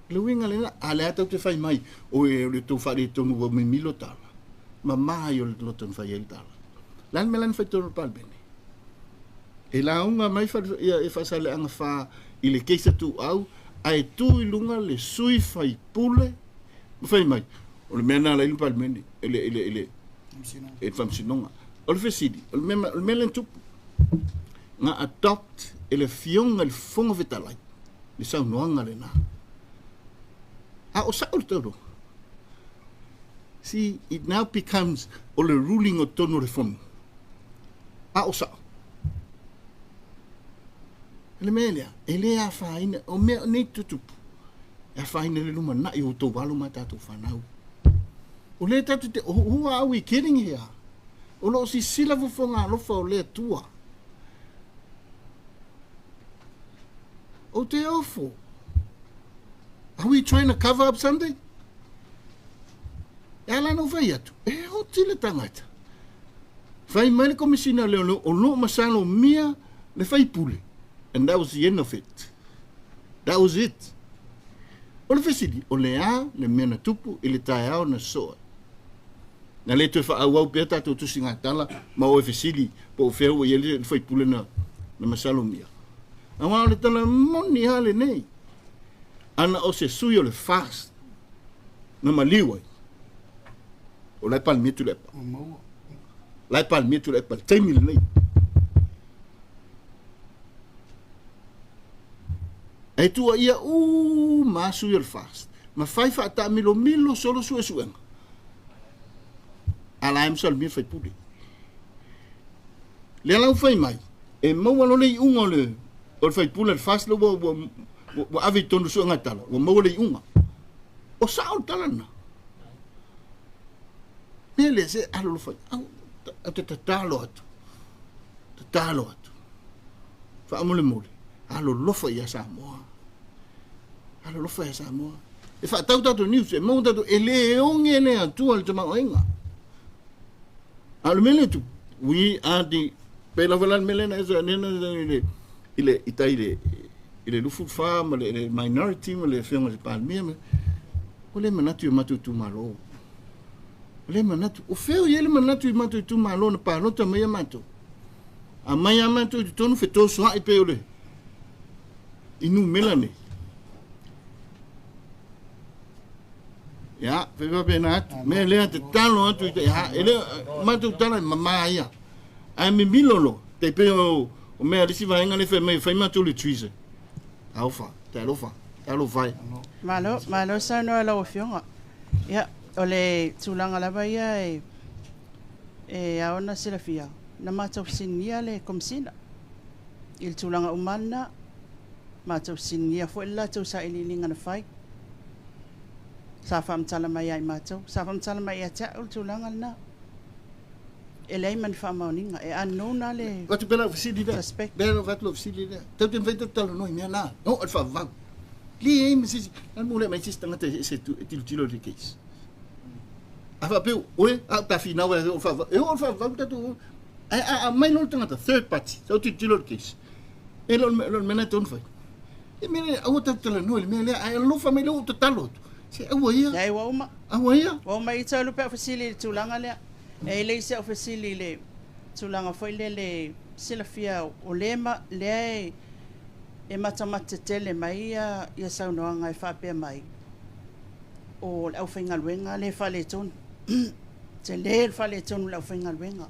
Le uiga lena, a lea tou te fai mai, oe o le tou faaletonu ua mimilo tala. Mama ai o le loto na fai ai le tala. Le a le mea la na fai tonu le Palemene? E lauga mai fa, ia, e Faasaleleaga 4 i le keisa tuuau, ae tu i luga le sui faipule ma fai mai, o le mea na ala ai le Palemene, e le, e le, e le, e le Faamasinoga. O le fesili, o le mea, o le mea lea na tupu, na adopt e le Afioga i le Fofoga Fetalai le saunoaga lena. A o sa'o le taulog. See, it now becomes o le ruling o totonu o le Fono. A o sa'o. O le mea lea, e le afaina, o mea nei tutupu, e afaina le lumanai o outou alo ma tatou fanau. O lea tatou te, who are we kidding here? O lo o sisila fofoga alofa o le Atua. Ou te ofo. Are we trying to cover up something? E ala na fai atu, e oti le tangata. Fai mai le komisina leo leo, o loo masalo mia le faipule. And that was the end of it. That was it. O le fesili, o le a le mea na tupu i le taeao na soa. Na le toe faaauau pea tatou tusigatala ma o e fesili po o fea ua i ai le faipule na, na masalomia. Aua o le tala moni lava lenei, ana o se sui o le FAST na maliu ai, o la e Palemia Tuilaepa. La e Palemia Tuilaepa i le taimi lenei. E tuuaia uma lava sui o le FAST ma fai faataamilomilo solo suesuega. A la e masalomia le faipule. Lea la ua fai mai, e maua loa le iuga o le, o le faipule a le FAST lea ua, ua, ua ave i totonu o suega tala, ua maua le iuga. O sao le tala lena. Mea lea se alolofa, au, au te tatalo atu, tatalo atu. Faamolemole, alolofa ia Samoa. Alolofa ia Samoa. E faatau tatou news, e maua tatou, e le oge le Atua i le tamaoaiga. A o le mea lea e tupu, we are the, pei lava la le mea lea na e na i le, i le, i tai le, i le 24 ma le, le minority ma le afioga i le Palemia, ma, ua le manatu i o matou itumalo. Ua le manatu. O fea o i ai le manatu i matou itumalo na palota mai a matou? Aumai lava matou i totonu fetosoa'i pei o le i numera nei. Ia, fai faapena atu. Mea lea tatalo atu i te ha, e le matou tala e mamā ia. Ae mimilo loa, tai pei o o mea a le isi vaega lea fai mai e fai matou le treason. Talofa, talofa, talofa e. Malo, malo saunoa i lau Afioga. Ia, o le tulaga lava ia e e ao ona silafia, na matou fesiligia le Komesina i le tulaga uma lava lena. Matou fesiligia foi le latou sailiiliga na fai. Sa faamatala mai ia i matou, sa faamatala mai ia te au le tulaga lena. E leai ma ni faamaoniga, e unknown lava le Avatu pea lau fesili lea. suspect. Lea na avatu lau fesili lea. Tatou te mafai tatou talanoa i mea na. Oo i le faavavau. Leai ma se isi, na mo lea mai se isi tagata e ese e tilotilo i le case. A faapea oe, a o ta finau e oo i le faavavau. E oo i le faavavau tatou ae a aumai loa le tagata third party, sau tilotilo i le case. E le o le mea lena e tatau ona fai. E mea lea, aua tatou talanoa i le mea lea, ae alofa mai lea ua ou tatalo atu. Se aua ia. Leai, ua uma. Aua ia. Ua uma i ita lupe au fesili i le tulaga lea. E leai se au fesili i le tulaga foi lele silafia o lea ma, lea e, e matamata tetele mai ia, ia saunoaga e faapea mai, o le aufaigaluega lea e faaletonu. Tele le faaletonu o le aufaigaluega.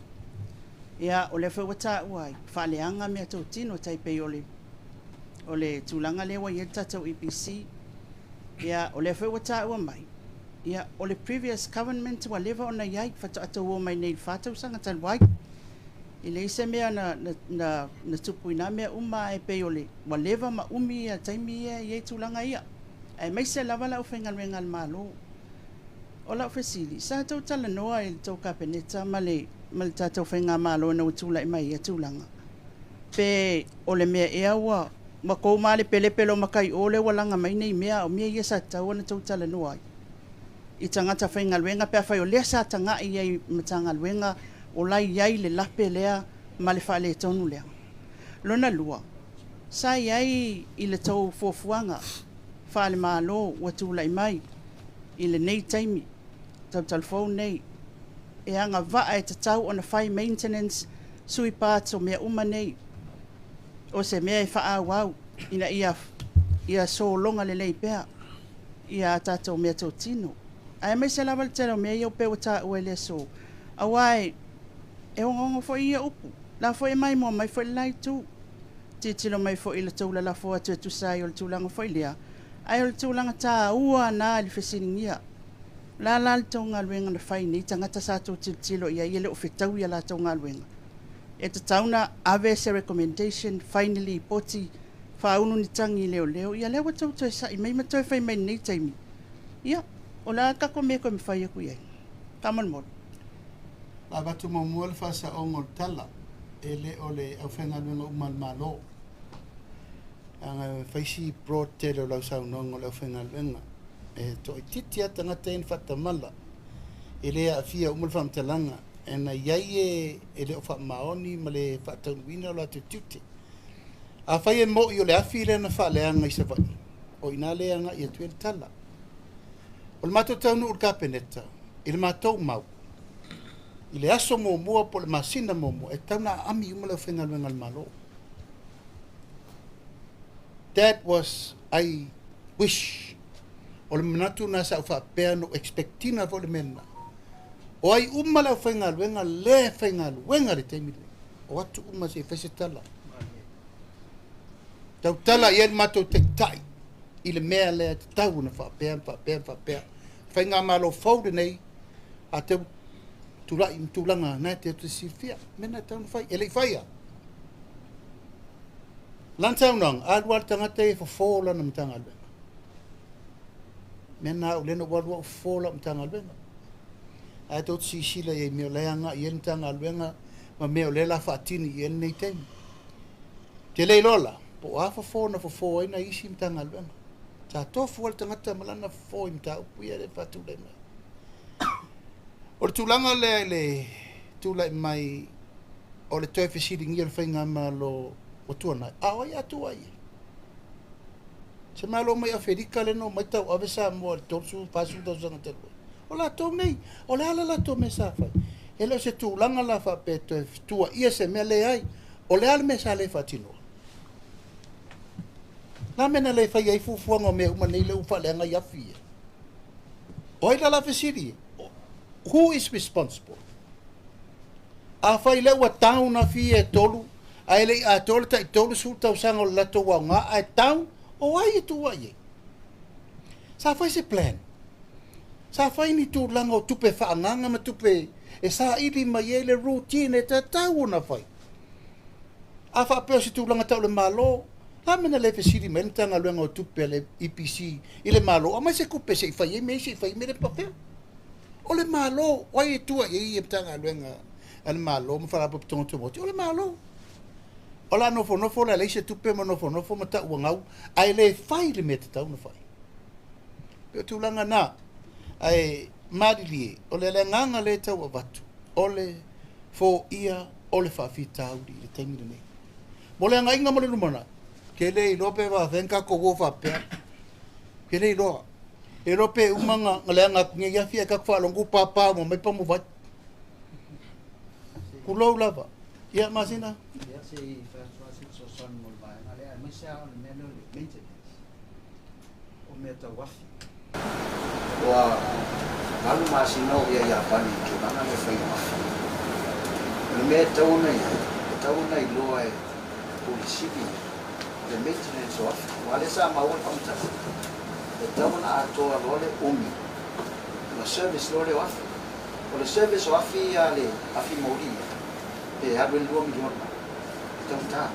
Ia, o lea foi ua taua ai, faaleaga meatotino tai pei o le o le tulaga lea ua i ai le tatou EPC. Ia, o lea foi ua taua mai, ia, o le previous government ua leva ona i ai, faatoa tau mai nei i le 4 tausaga talu ai. E leai se mea na, na, na, na tupu i nā mea uma ae pei o le, ua leva ma umi ia taimi ia e i ai tulaga ia. Aemaise lava le aufaigaluega a le Malo. O lau fesili, sa tou talanoa i le tou Kapeneta ma le, ma le tatou Faigamalo ina ua tulai mai ia tulaga? Pe o le mea ea ua, ua tou malepelepe loa matai o lea ua laga mai nei mea, a o mea ia sa tatau ona tou talanoa ai i tagata faigaluega pe afai o lea sa tagai i ai i Matagaluega o la e i ai le lape lea ma le faaletonu lea? Lona lua, sa i ai i le tou fuafuaga faale-Malo ua tulai mai i lenei taimi talutalufou nei e agavaa e tatau ona fai maintenance, sui parts o mea uma nei, o se mea e faaauau ina ia ia sologa lelei pea ia a tatou meatotino, aemaise lava le tele o mea ia pei ua taua i le aso, aua e e ogaoga foi ia upu, la foi e maimoa mai foi le la itu, tilotilo mai foi i le tou lalafo atu e tusa ai o le tulaga foi lea, ae o le tulaga taua na i le fesiligia. O le a la le tou galuega na fai i nei tagata sa tou tilotilo i ai e le o fetaui a latou galuega? E tatau ona ave se recommendation, fai ni lipoti, faaulu ni tagi i leoleo, ia lea ua tou toe sa'i mai ma toe fai mai i lenei taimi. Ia, o le a le tatou mea e toe mafai atu i ai? Faamolemole. Na avatu muamua le faasaoga o le tala, e le o le aufaigaluega uma a le Malo. Leaga e fai si broad tele o lau saunoaga o le aufaigaluega. E toaitiiti lava tagata ia na faatamala, e le aafia uma le faamatalaga, e na i ai e, e le o faamaoni ma le faataunuuina o latou tiute. Afai e mo'i o le afi lea na faaleaga i Savaii, o i ina lea e agai atu ai le tala. O le matou taunuu i le Kapeneta, i le matou mau, i le aso muamua po o le masina muamua, e tatau ona aami uma le aufaigaluega a le Malo. That was I wish. O le manatu lena sa ou faapea na ou expect ina foi le mea lena. O ai uma le aufaigaluega lea e faigaluega i le taimi lenei, o atu uma se i fai se tala. Tautala i ai le matou taitai i le mea lea e tatau ona faapea ma faapea ma faapea. Faigamalo fou lenei a tau tulai ma tulaga na e te silafia. Mea na e tatau ona fai. E le i faia. Lana saunoaga, alu lava le tagata ia e fofo lana Matagaluega. Mea na au lea na ou alu au fofo lau Matagaluega. Ae tou te silasila i ai i mea o la e agai i ai le Matagaluega ma mea o lea o le a faatini i ai lenei taimi. Ou te le iloa la, po o a fofo na fofo ai nai isi Matagaluega. Sa tofu lava le tagata ma lana fofo i mataupu ia lea e faatulai mai. O le tulaga lea i le tulai mai o le toe fesiligia o le faigamalo ua tuanai, a o ai a tua i ai? Se Malo mai Aferika lea na omai tauave Samoa i le 30, 40 tausaga talu ai. O latou nei, o le a le latou mea sa fai? E le o se tulaga la faapea e toe tuuaia se mea, leai. O le a le mea sa le faatinoa? O le a le mea na le faia ai fuafuaga o mea uma nei lea ua faaleaga ai afi ia? O ai la la fesili? Who is responsible? Afai lea ua down afi ia e tolu, ae le i atoa le tai 30 tausaga o le latou aoga ae down, o ai e tuuai ai? Sa fai se plan? Sa fai ni tulaga o tupe faaagaaga ma tupe e saili mai ai le routine e tatau ona fai? A faapea o se tulaga tau le Malo, le a mea na le fesili mai ai le Matagaluega o Tupe a le EPC i le Malo, aumai se tupe se i fai ai mea ia, se i fai ai mea ia faapea? O le Malo, o ai e tua i ai ia Matagaluega a le Malo ma Faalapotopotoga Tumaoti? O le Malo. O le a nofonofo la e leai se tupe ma nofonofo ma tauagau ae le fai le mea e tatau ona fai. E pei o tulaga na, ae malilie, o le agaga lea e tau avatu, o le foia o le faafitauli i le taimi lenei. Mo le agaiga mo le lumanai, ke le iloa pe faafefea ona tatou o faapea. Ke le iloa. E iloa pe uma na leaga atu nei afi ae tatou faalogo ua papa uma mai pamuvai. Tulou lava. Ia, Masina. Ia, se i fai atu lava se fesoasoani mo le vaega lea, aemaise lava o le mea lea o le maintenance o mea tau afi. Ua 8 masina o ia Iapani i le tulaga lea fai o afi. O le mea e tatau ona i ai, e tatau ona iloa e Pule Sili le maintenance o afi. Aua lea sa maua le faamatalaga, e tatau ona atoa loa le umi ona service loa lea o afi. O le service o afi ia a le afi moli ia, pe alu ai le $2 miliona, e taugata.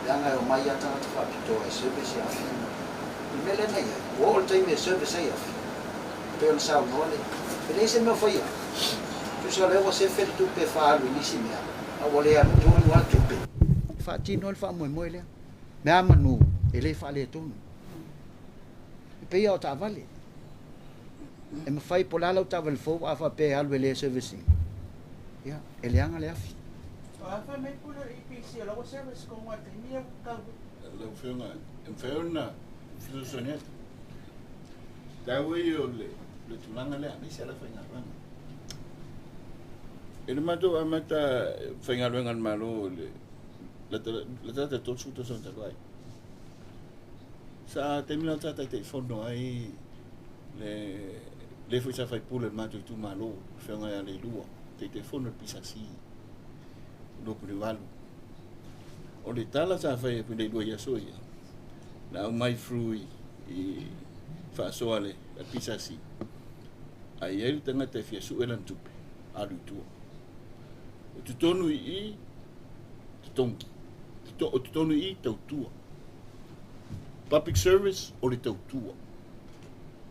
Leaga e omai lava tagata faapitoa e service ia afi. O le mea lea na i ai, ua oo i le taimi e service ai afi, e pei ona saunoa le, e leai se mea o faia. Tusa o lea ua sefe le tupe e faaalu i nisi mea, a ua le alu tonu lava le tupe. E faatino ai le faamoemoe lea. Mea manu e le faaletonu. E pei lava o taavale. E mafai po o le a lau taavale fou a faapea e alu e le service ina, ia, e leaga le afi. O le a fai mai pule o le EPC o la ua service tonu lava i le taimi ia ua tau ai. Lau Afioga, e mafai ona fesoasoani atu. Taua ia o le tulaga lea, aemaise lava faigaluega. I le matou amata faigaluega a le Malo i le latalata 30 tausaga talu ai, sa taimi la sa Taitaifono ai le le foi sa faipule o le matou itumalo, le Afioga ia Leilua, Taitaifono o le PSC 2008. O le tala sa fai e Leilua i aso ia, na aumai through i faasoa a le PSC, a i ai le tagata e fia sue lana tupe, alu i tua. O totonu i i, totogi. O totonu i i, tautua. Public service, o le tautua.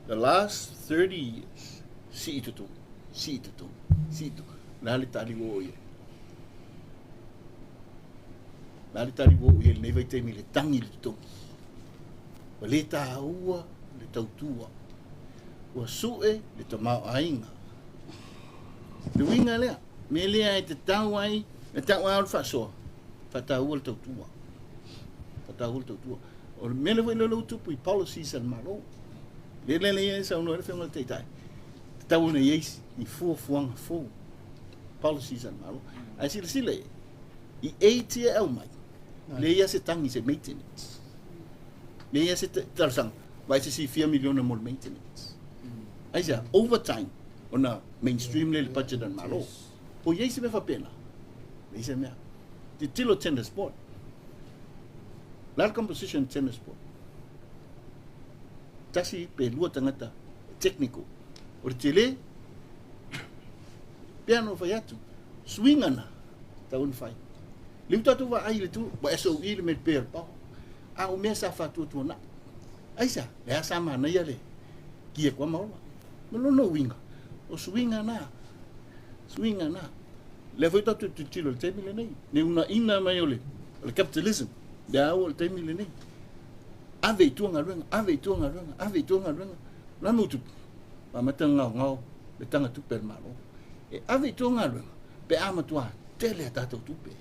The last 30 years, sii totogi, sii totogi, sii totogi. O le a le tali ua oo i ai? O le a le tali ua oo i ai i lenei vaitaimi i le tagi i le totogi? Ua le taua le tautua. Ua sue le tamaoaiga. Le uiga lea, mea lea e tatau ai, e tau ai o le faasoa, faataua le tautua. Faataua le tautua. O le mea lea foi lea ua tupu i policies a le Malo. Le lea lea e saunoa ai le Afioga i le Taitai, tatau ona i ai ni fuafuaga fou, policies a le Malo. Ae silasila i ai, i aids ia e aumai, leai lava se tagi i se maintenance. Leai lava se talosaga, vaai se isi fia miliona mo le maintenance. Aisea? Overtime, ona mainstream lea i le budget a le Malo. O i ai se mea faapena? Leai se mea. Tilotilo tenders board. Le a le composition tenders board? Tasi pe lua tagata technical. O le tele, pea na fai atu, suiga na, tau ona fai. Lea ua tatou vaai i le tu, ua SOE le mea pea o le power. A o mea sa faatuatuanai. Aisea? Lea sa manaia le kia kua maola. Ma lona uiga, o suiga na, suiga na. Lea foi tatou te tilotilo i le taimi lenei, le uunaina mai o le, o le capitalism, lea ua o le taimi lenei. Ave i tua galuega, ave i tua galuega, ave i tua galuega. O le a le mea ua tupu? Ua amata ona gaogao le taga tupe a le Malo. E ave i tua galuega pe a matua tele a tatou tupe.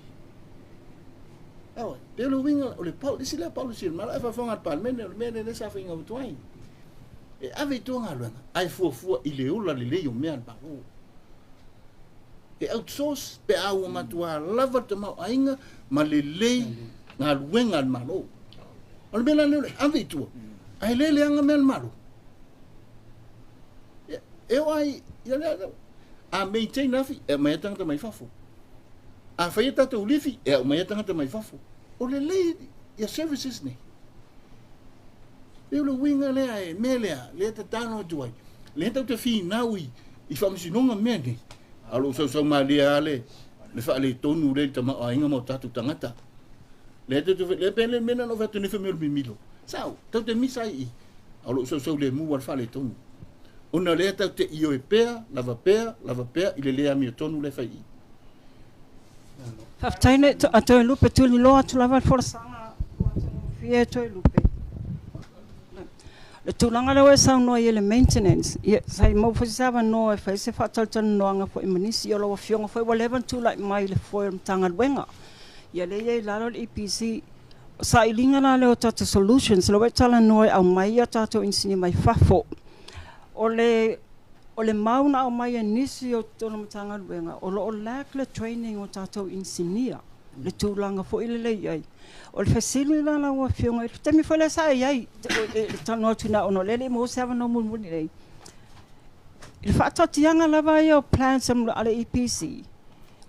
Aua, pe o le uiga, o le isi lea policy a le Malo, ae faafofoga le Palemene, o le mea lea sa faiga atu ai. E ave i tua galuega, ae fuafua i le ola lelei o mea a le Malo. E outsource pe a ua matua lava le tamaoaiga ma lelei galuega a le Malo. O le mea la lea o le ave i tua, ae le leaga mea a le Malo. E o ai ia lea a maintain afi e aumai ai tagata mai fafo. A fai e tatou lifi e aumai ai tagata mai fafo. O lelei ia services nei. E o le uiga lea e mea lea, lea tatalo atu ai. Lea tau te finau i, i faamasinoga mea nei. A o lou sausau malie lava le, le faaletonu lea i le tamaoaiga ma o tatou tagata. Lea tau te, lea pe le mea na fai atu nei fai mai o le mimilo. Sao, tau te misa ai i. A o lou sausau lemu lava le faaletonu. Ona lea tau te ioe pea, lava pea, lava pea i le le amiotonu lea e fai i i. Faafetai le a Toelupe, tuliloa atu lava le folasaga ua atagofie e Toelupe. Le tulaga lea ua e saunoa ai i le maintenance, ia sa i maua foi se avanoa e fai se faatalatalanoaga foi ma nisi o lau Afioga foi ua leva ona tulai mai i le foe o le Matagaluega. Ia lea e i ai i lalo le EPC. O sailiga la lea o tatou solutions, lea ua e talanoa e aumai a tatou inisinia mai fafo. O le O le mau na aumai e nisi o totonu o Matagaluega, o lo o lack le training o tatou inisinia, le tulaga foi lele e i ai. O le fesili la lau Afioga, i le taimi foi lea sa e i ai, e talanoa atu na ona o lea e le i maua se avanoa mulimuli nei, i le faataatiaga lava ia o plans a le EPC,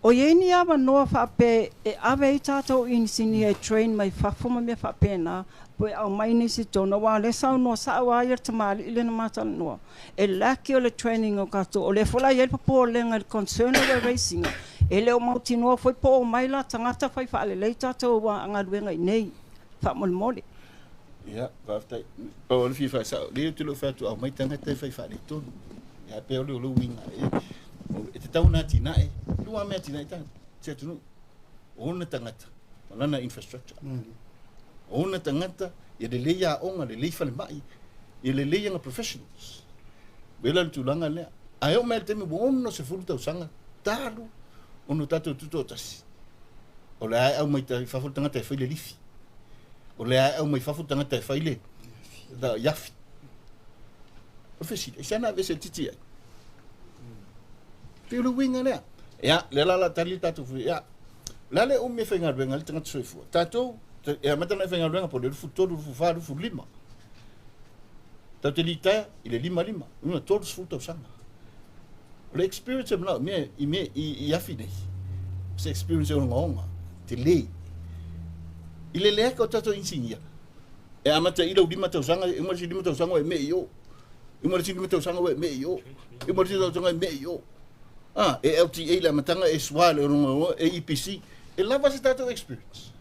O i ai ni avanoa faapea e ave ai tatou inisinia e train mai fafo ma mea faapena, po e aumai nisi i totonu? Aua o lea e saunoa sao lava ia le tamalii lea na ma talanoa, e lack o le training o tatou. O lea foi la e i ai le popolega i le concern lea ua e raise ina, e le o mautinoa foi po o omai la tagata fai faalelei tatou galuega i inei faamolemole. Ia, faafetai. Pau o le fia faasao, lea ou te le o fai atu aumai tagata e fai faaletonu. Ia, pei o le uiga, e tatau ona atinae, lua mea atinae ta se atunuu. O ona tagata, ma lana infrastructure. O ona tagata, ia lelei aoga, lelei falemai, ia lelei ana professionals. Wela le tulaga lea. Ae oo mai le taimi ua 60 tausaga talu ona tatou tutoatasi. O le a e aumai i fafo le tagata e fai le lifi. O lea e aumai fafo tagata e fai le iafi. O le fesili, aisea na aveese le titi ai? Pei o le uiga lea. Ia, lea la la tali le tatou ia. O le a le umi e faigaluega ai le tagata soifua? Tatou, e amata ona e faigaluega po o le 23, 24, 25. Tatou te litaea i le 55, una 30 tausaga. O le experience e manaomia i mea i afi nei, o se experience e ogaoga, tele. I le leaka o tatou inisinia, e amata i lou 5 tausaga, e uma le isi 5 tausaga ua e mee i o. E uma le isi 5 tausaga ua e mee i o. E uma le isi tausaga e mee i o. Ah, e LTA le amataga, e SWA le ogaoga, e EPC. E lava se tatou experience.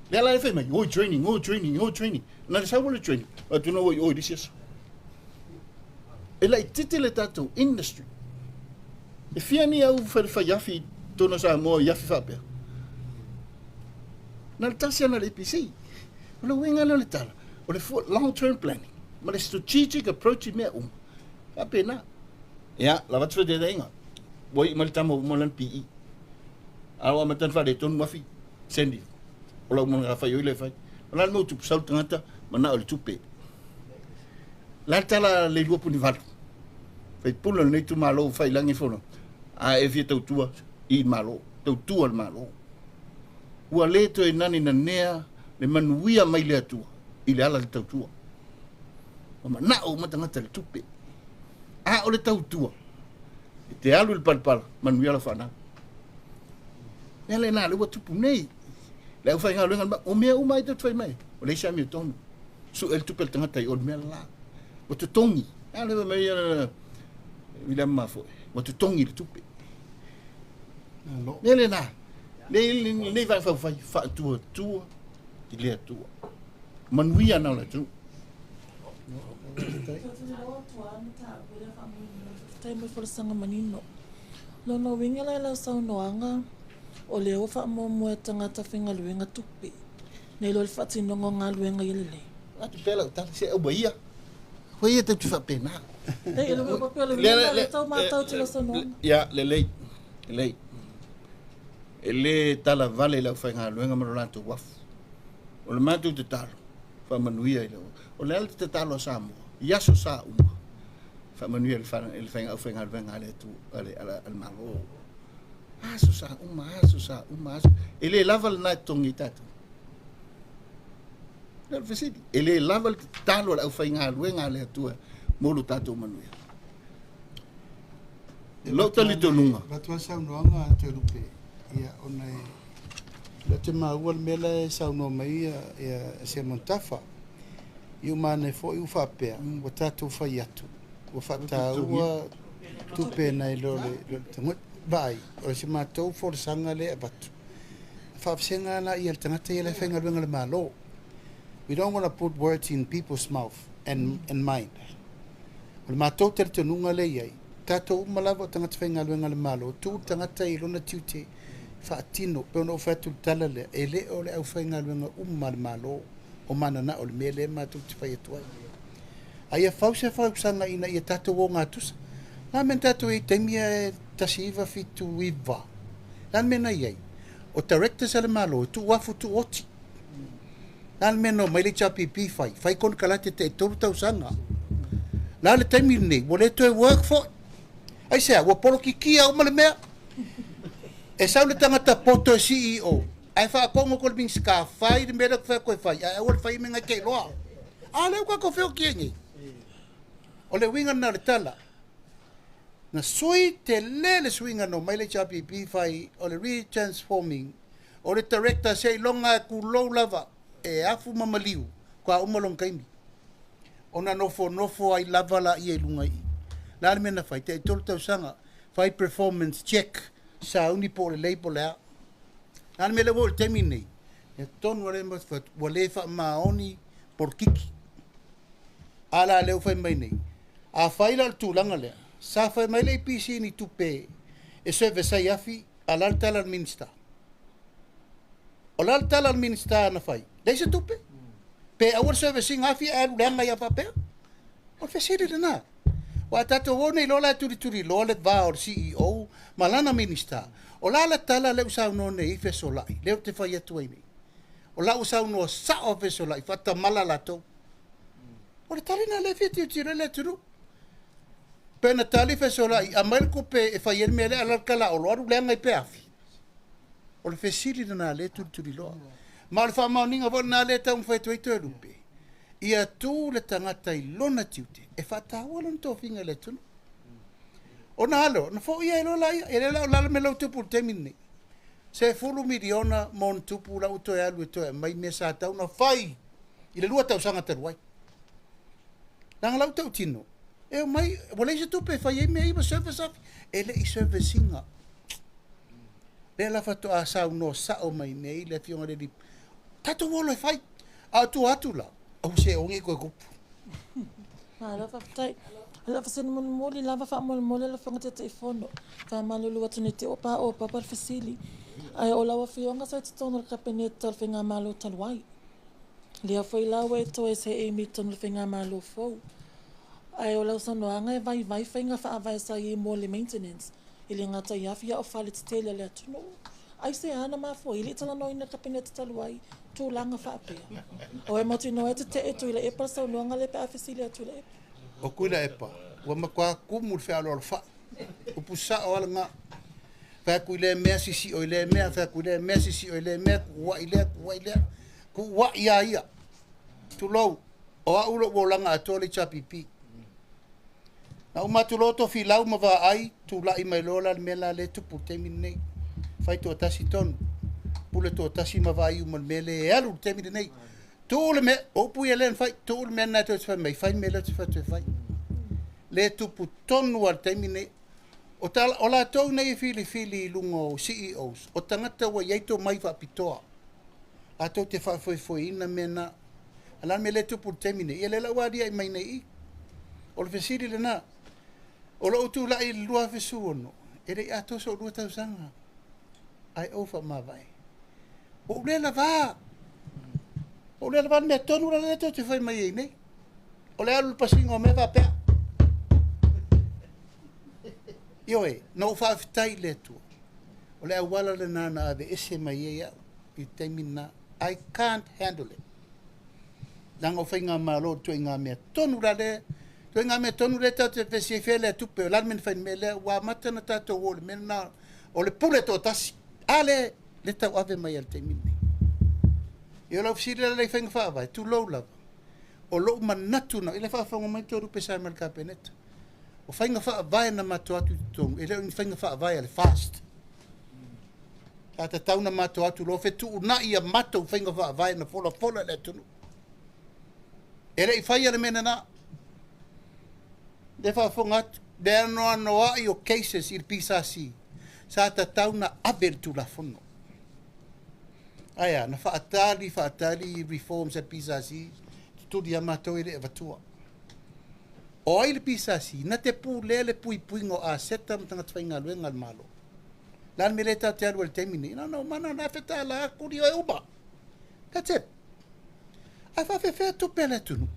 Lea la e fai mai, oi training, oi training, oi training. Na le sau o le training, atu na ua i o i le isi aso. E laitiiti le tatou industry. E fia ni au fai afi i totonu o Samoa i afi faapea? Na le tasi ana le EPC. O le uiga lea o le tala, o le long term planning ma le strategic approach i mea uma. Faapena. Ia, lava atu fetelaiga. Ua iu mai le tama ua uma lana PE. A ua amata ona faaletonu afi, send O lau matafaioi lea e fai. O le a le mea ua tupu? Sau le tagata manao i le tupe. Le a le tala a Leilua Punivalu, faipule o lenei itumalo ua fai lagi fono, a e fia tautua i le Malo, tautua le Malo. Ua le toe nani nanea le manuia mai le Atua i le ala le tautua. Ua manao uma tagata i le tupe. A o le tautua, e te alu i le palapala, manuia lau fanau. Mea lena lea ua tupu nei. Le aufaigaluega, o mea uma ai tou te fai mai, o leai se amiotonu. Sue le tupe a le tagata i o le mea la. Ua totogi. A le mai ia William Mafoe. Ua totogi le tupe. Mea lena. Nei nei vae faufai faatuatua i le Atua. Manuia na o le atunuu. Faafetai mo le folasaga manino. Lona uiga la i lau saunoaga, o lea ua faamuamua e tagata faigaluega tupe. Nei loa le faatinoga o galuega ia lelei. Atu pea lau tala, se aua ia. Koe ia tau te faapena. Ei, le mea pea le uiga lea tau matau te lau saunoaga. Ia, lelei, lelei. E le tala vale le aufaigaluega ma lo latou uafu. O le matou tatalo, faamanuia i le... O le a le tatalo a Samoa, i aso sa uma, faamanuia i le aufaigaluega a le Atua, a le Malo. Aso sa uma, aso sa uma, aso. E le lava lena e totogi ai tatou. Le fesili, e le lava le tatalo a le aufaigaluega a le Atua mo lo tatou manuia. Lou talitonuga. Avatu lava le saunoaga a Toelupe, ia, ona e le o te maua le mea la e saunoa mai ia Seumanutafa. I uma ane foi ua faapea, ua tatou fai atu, ua faataua tupe nai lo le vaai, o se matou folasaga lea e avatu. Faavasega la ia le tagata ia la e faigaluega i le Malo. We don't want to put words in people's mouth and mind. O le matou talitonuga lea e i ai, tatou uma lava o tagata faigaluega a le Malo, tuu le tagata i lona tiute faatino. Pei ona ou fai atu i le tala lea, e le o le aufaigaluega uma a le Malo o mananao i le mea lea matou te fai atu ai. A ia fau se fausaga ina ia tatou ogatusa. O le a le mea na tatou i ai i taimi ia e 1979? O le a le mea na i ai? O directors a le Malo e tuuafu tuuoti. O le a le mea na omai le HRPP fai? Fai konekarate tai 3 tausaga. O le a le taimi lenei? Ua le toe work foi. Aisea? Ua polokikia uma le mea. E sau le tagata poto e CEO, ae faakogo ko le Minisita, fai le mea lea ou te fai atu e fai, ae aua le faia mea na e te iloa. A lea ua tatou feoti ai nei. O le uiga lena o le tala. Na sui tele le suiga na omai le HRPP fai o le retransforming o le director seiloga e tulou lava e afu ma maliu faatoa uma lona taimi. Ona nofonofo ai lava laia i luga i i. O le a le mea na fai? Tai 3 tausaga fai performance check, sauni po o lelei po o le a. O le a le mea lea ua oo i le taimi lenei? Ia tonu lava lea ma fai atu, ua le faamaoni polokiki. A la lea ua fai mai nei, afai la o le tulaga lea, sa fai mai le EPC i ni tupe e service ai afi, a o le a le tala a le Minisita? O le a le tala a le Minisita na fai? Leai se tupe. Pe aua le service ina afi ae alu leaga ai lava faapea? O le fesili lena. Aua a tatou o nei loa la e tulituliloa le va o le CEO ma lana Minisita, o le a le tala lea ua saunoa nei ai Fesolai, lea ou te fai atu ai nei? O la ua saunoa sao a Fesolai, faatamala latou. O le tali lena lea e fia tilotilo ai le atunuu. Pe na tali Fesolai, aumai le tupe e fai ai le mea lea, a o le a le tala a Olo, alu leaga ai pe afi? O le fesili lena lea e tulituliloa. Ma o le faamaoniga foi lena lea e taumafai atu ai Toelupe, ia tu le tagata i lona tiute e faataua lona tofiga i le atunuu. Ona alo, ona foia ai loa laia, e le la o le a le mea la ua tupu i le taimi lenei. $10 miliona ma ona tupu la ua toe alu e toe aumai mea sa tatau ona fai i le 2 tausaga talu ai. Leaga la ua tautino, e omai, ua leai se tupe e fai ai mea ia ma service afi, e le i service ina. Lea la faatoa saunoa sao mai nei le afioga i le alii, tatou o loa e fai, a o tua atu la, aua se oge i toe tupu. Malo faafetai. O lau fesili mulimuli lava faamolemole lau Afioga Taitaifono, faamalulu atu nei te i ua paopapa le fesili, ae o lau Afioga sa i totonu o le Kapeneta o le Faigamalo talu ai. Lea foi la ua e toe seei mai totonu o le Faigamalo fou. Ae o lau saunoaga e vaivai faiga faavae sa i ai mo le maintenance e le gata i afi a o fale tetele a le atunuu. Aisea na mafua ai e le i talanoaina e le Kapeneta talu ai tulaga faapea? O e mautinoa e tetee Tuilaepa le saunoaga lea pe a fesili atu Tuilaepa. O Tuilaepa, ua matua tumu i le fealoalofai. Upu sao lava lena. Fai atu i lea mea, sisio i lea mea, fai atu i lea mea, sisio i lea mea, tuuai lea, tuuai lea. Tuuai lava ia. Tulou, o au lou olaga atoa le HRPP. Na uma atu loa Tofilau ma Vaai, tulai mai loa la le mea la lea e tupu i le taimi lenei. Fai toatasi tonu, pule toatasi ma vaai uma i le mea lea e alu i le taimi lenei. Tuu le mea, o upu ia lea na fai, tuu le mea lena e toe fai mai, fai le mea lea ou te fai atu e fai. Lea e tupu tonu lava i le taimi lenei. O, ta, o latou nei e filifili i luga o CEOs, o tagata ua i ai tomai faapitoa. Latou te faafoefoeina mea na. A o le a le mea lea e tupu i le taimi nei? Ia lea la ua aliae mai nei i i. O le fesili lena. O lou tulai i le 2016, e le i atoa sou 2 tausaga ae ou faamavae. Ua ou le lavā. Ua ou le lavā le mea tonu la lea tou te fai mai ai nei. O le alu i le pasiga o mea faapea. Ioe, na ou faafetai i le Atua. O le auala lena na aveese mai ai au i le taimi lena. I can't handle it. Leaga o faigamalo o le ituaiga mea tonu la lea, ituaiga mea tonu lea tatou te vevesi ai fea lea tupe, o le a le mea na fai i le mea lea, ua amata ona tatou o i le mea lena o le pule toatasi. A lea e tauave mai lava i le taimi lenei. Ia o lau fesili la lea i faiga faavae, tulou lava, o lou manatu na, i le faafofoga mai Toelupe sa i ma le Kapeneta. O faiga faavae na matou o atu i totonu, e le o ni faiga faavae a le FAST. Sa tatau ona matou o atu loa fetuunai a matou faiga faavae na folafola i le atunuu. E le i faia le mea lena. Lea e faafofoga atu, le anoanoai o cases i le PSC, sa tatau ona ave le Tulafono. Ae a? Na faatali, faatali reforms a le PSC, tutuli lava matou e le i avatua. O ai le PSC? Na te pulea le puipuiga o aseta ma tagata faigaluega a le Malo. O le a le mea lea tatou te alu ai i le taimi lenei? Na ona omai na ona $1,000 kuli oe uma. That's it. Ae faafefea tupe a le atunuu?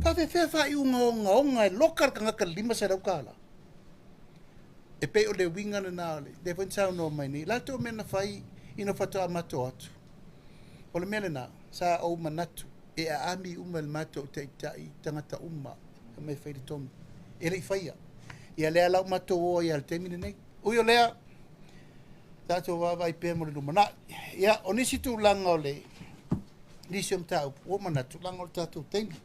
Faafefea faaiuga ogaoga e loka le tagata i le $500? E pei o le uiga lena o le lea foi na saunoa mai nei, latou mea na fai ina faatoa matou atu. O le mea lena, sa ou manatu e aami uma e le matou taitai tagata uma e omai e fai le tonu. E le i faia. Ia lea la ua matou o ai lava i le taimi lenei. Ui o lea, tatou vaavaai pea mo le lumanai. Ia, o nisi tulaga o le nisi o mataupu, ua ou manatu, leaga o le tatou taimi.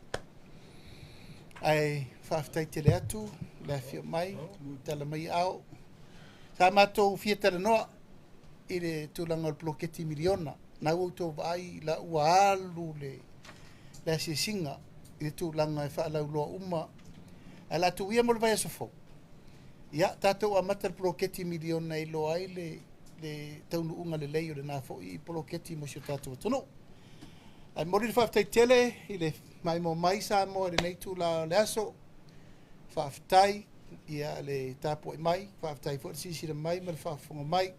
Ae faafetai tele atu le afio mai, tala mai ao. Sa matou fia talanoa i le tulaga o le poloketi miliona. Na ua outou vaai la ua alu le le asiasiga i le tulaga e faalauiloa uma. Ae o le a tuu ia mo le vaiaso fou. Ia, tatou amata le poloketi miliona e iloa ai le le taunuuga lelei o lena foi poloketi mo si o tatou atunuu. Ae momoli le faafetai tele i le maimoa mai Samoa i lenei itula o le aso. Faafetai ia le tapuai mai, faafetai foi le silasila mai ma le faafofoga mai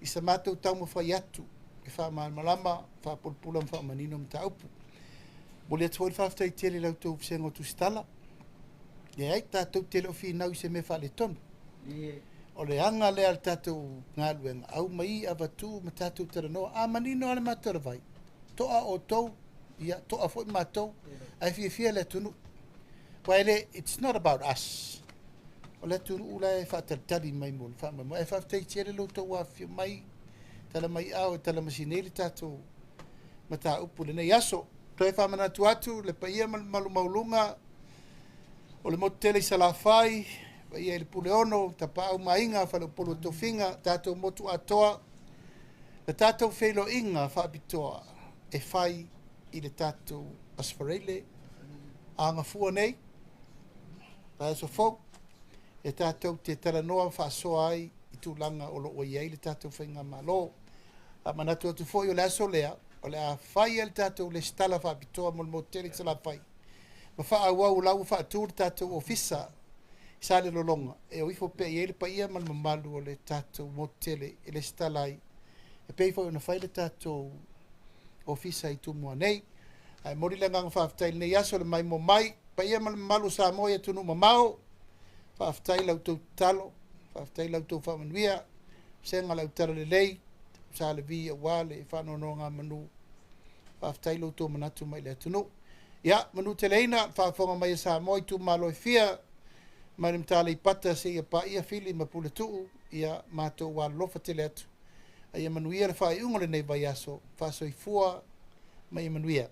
i sa matou taumafai atu e faamalamalama, faapulapula ma faamanino mataupu. Momoli atu foi le faafetai tele i la outou vasega o Tusitala. Leai, tatou te le o finau i se mea faaletonu. O le aga lea a le tatou galuega, aumai avatu ma tatou talanoa. A manino lava le matou talavai, to'a outou, ia to'a foi matou, ae fiafia le atunuu. Aua e le, it's not about us. O le atunuu la e faatalitali mai mo le faamoemoe. Ae faafetai tele lo outou afifio mai, tala mai ao e talamasi nei le tatou mataupu i lenei aso. Toe faamanatu atu le paia ma le mamalu maualuga o le motu tele i Salafai, paia i le Puleono, Tapaau ma Aiga, Faleupolu o Tofiga, tatou motu atoa, le tatou feiloaiga faapitoa e fai i le tatou Aso Faraile a gafua nei, vaiaso fou, e tatou te talanoa faasoa ai i tulaga o lo o i ai le tatou faigamalo. Faamanatu atu foi o le aso lea, o le a fai ai le tatou lesitala faapitoa mo le motu tele i Salafai, ma faaauau o la ua faatu le tatou ofisa i Salelologa e o ifo pea i ai le paia ma le mamalu o le tatou motu tele e lesitala ai, e pei foi ona fai le tatou ofisa i Tumua nei. Ae momoli le agaga faafetai i lenei aso le maimoa mai, paia ma le mamalu o Samoa i atunuu mamao. Faafetai i la outou tatalo, faafetai i la outou faamanuia, vasega o le autalalelei, Sa Levi aua le faanonogamanu. Faafetai i lo outou manatu mai le atunuu. Ia, manuteleina le faafofoga mai a Samoa i itumalo e fia, mai le Matala i Pata seia paia Fili ma Puletuu, ia matou alolofa tele atu. A ia manuia le faaiuga o lenei vaiaso, faasoifua ma ia manuia.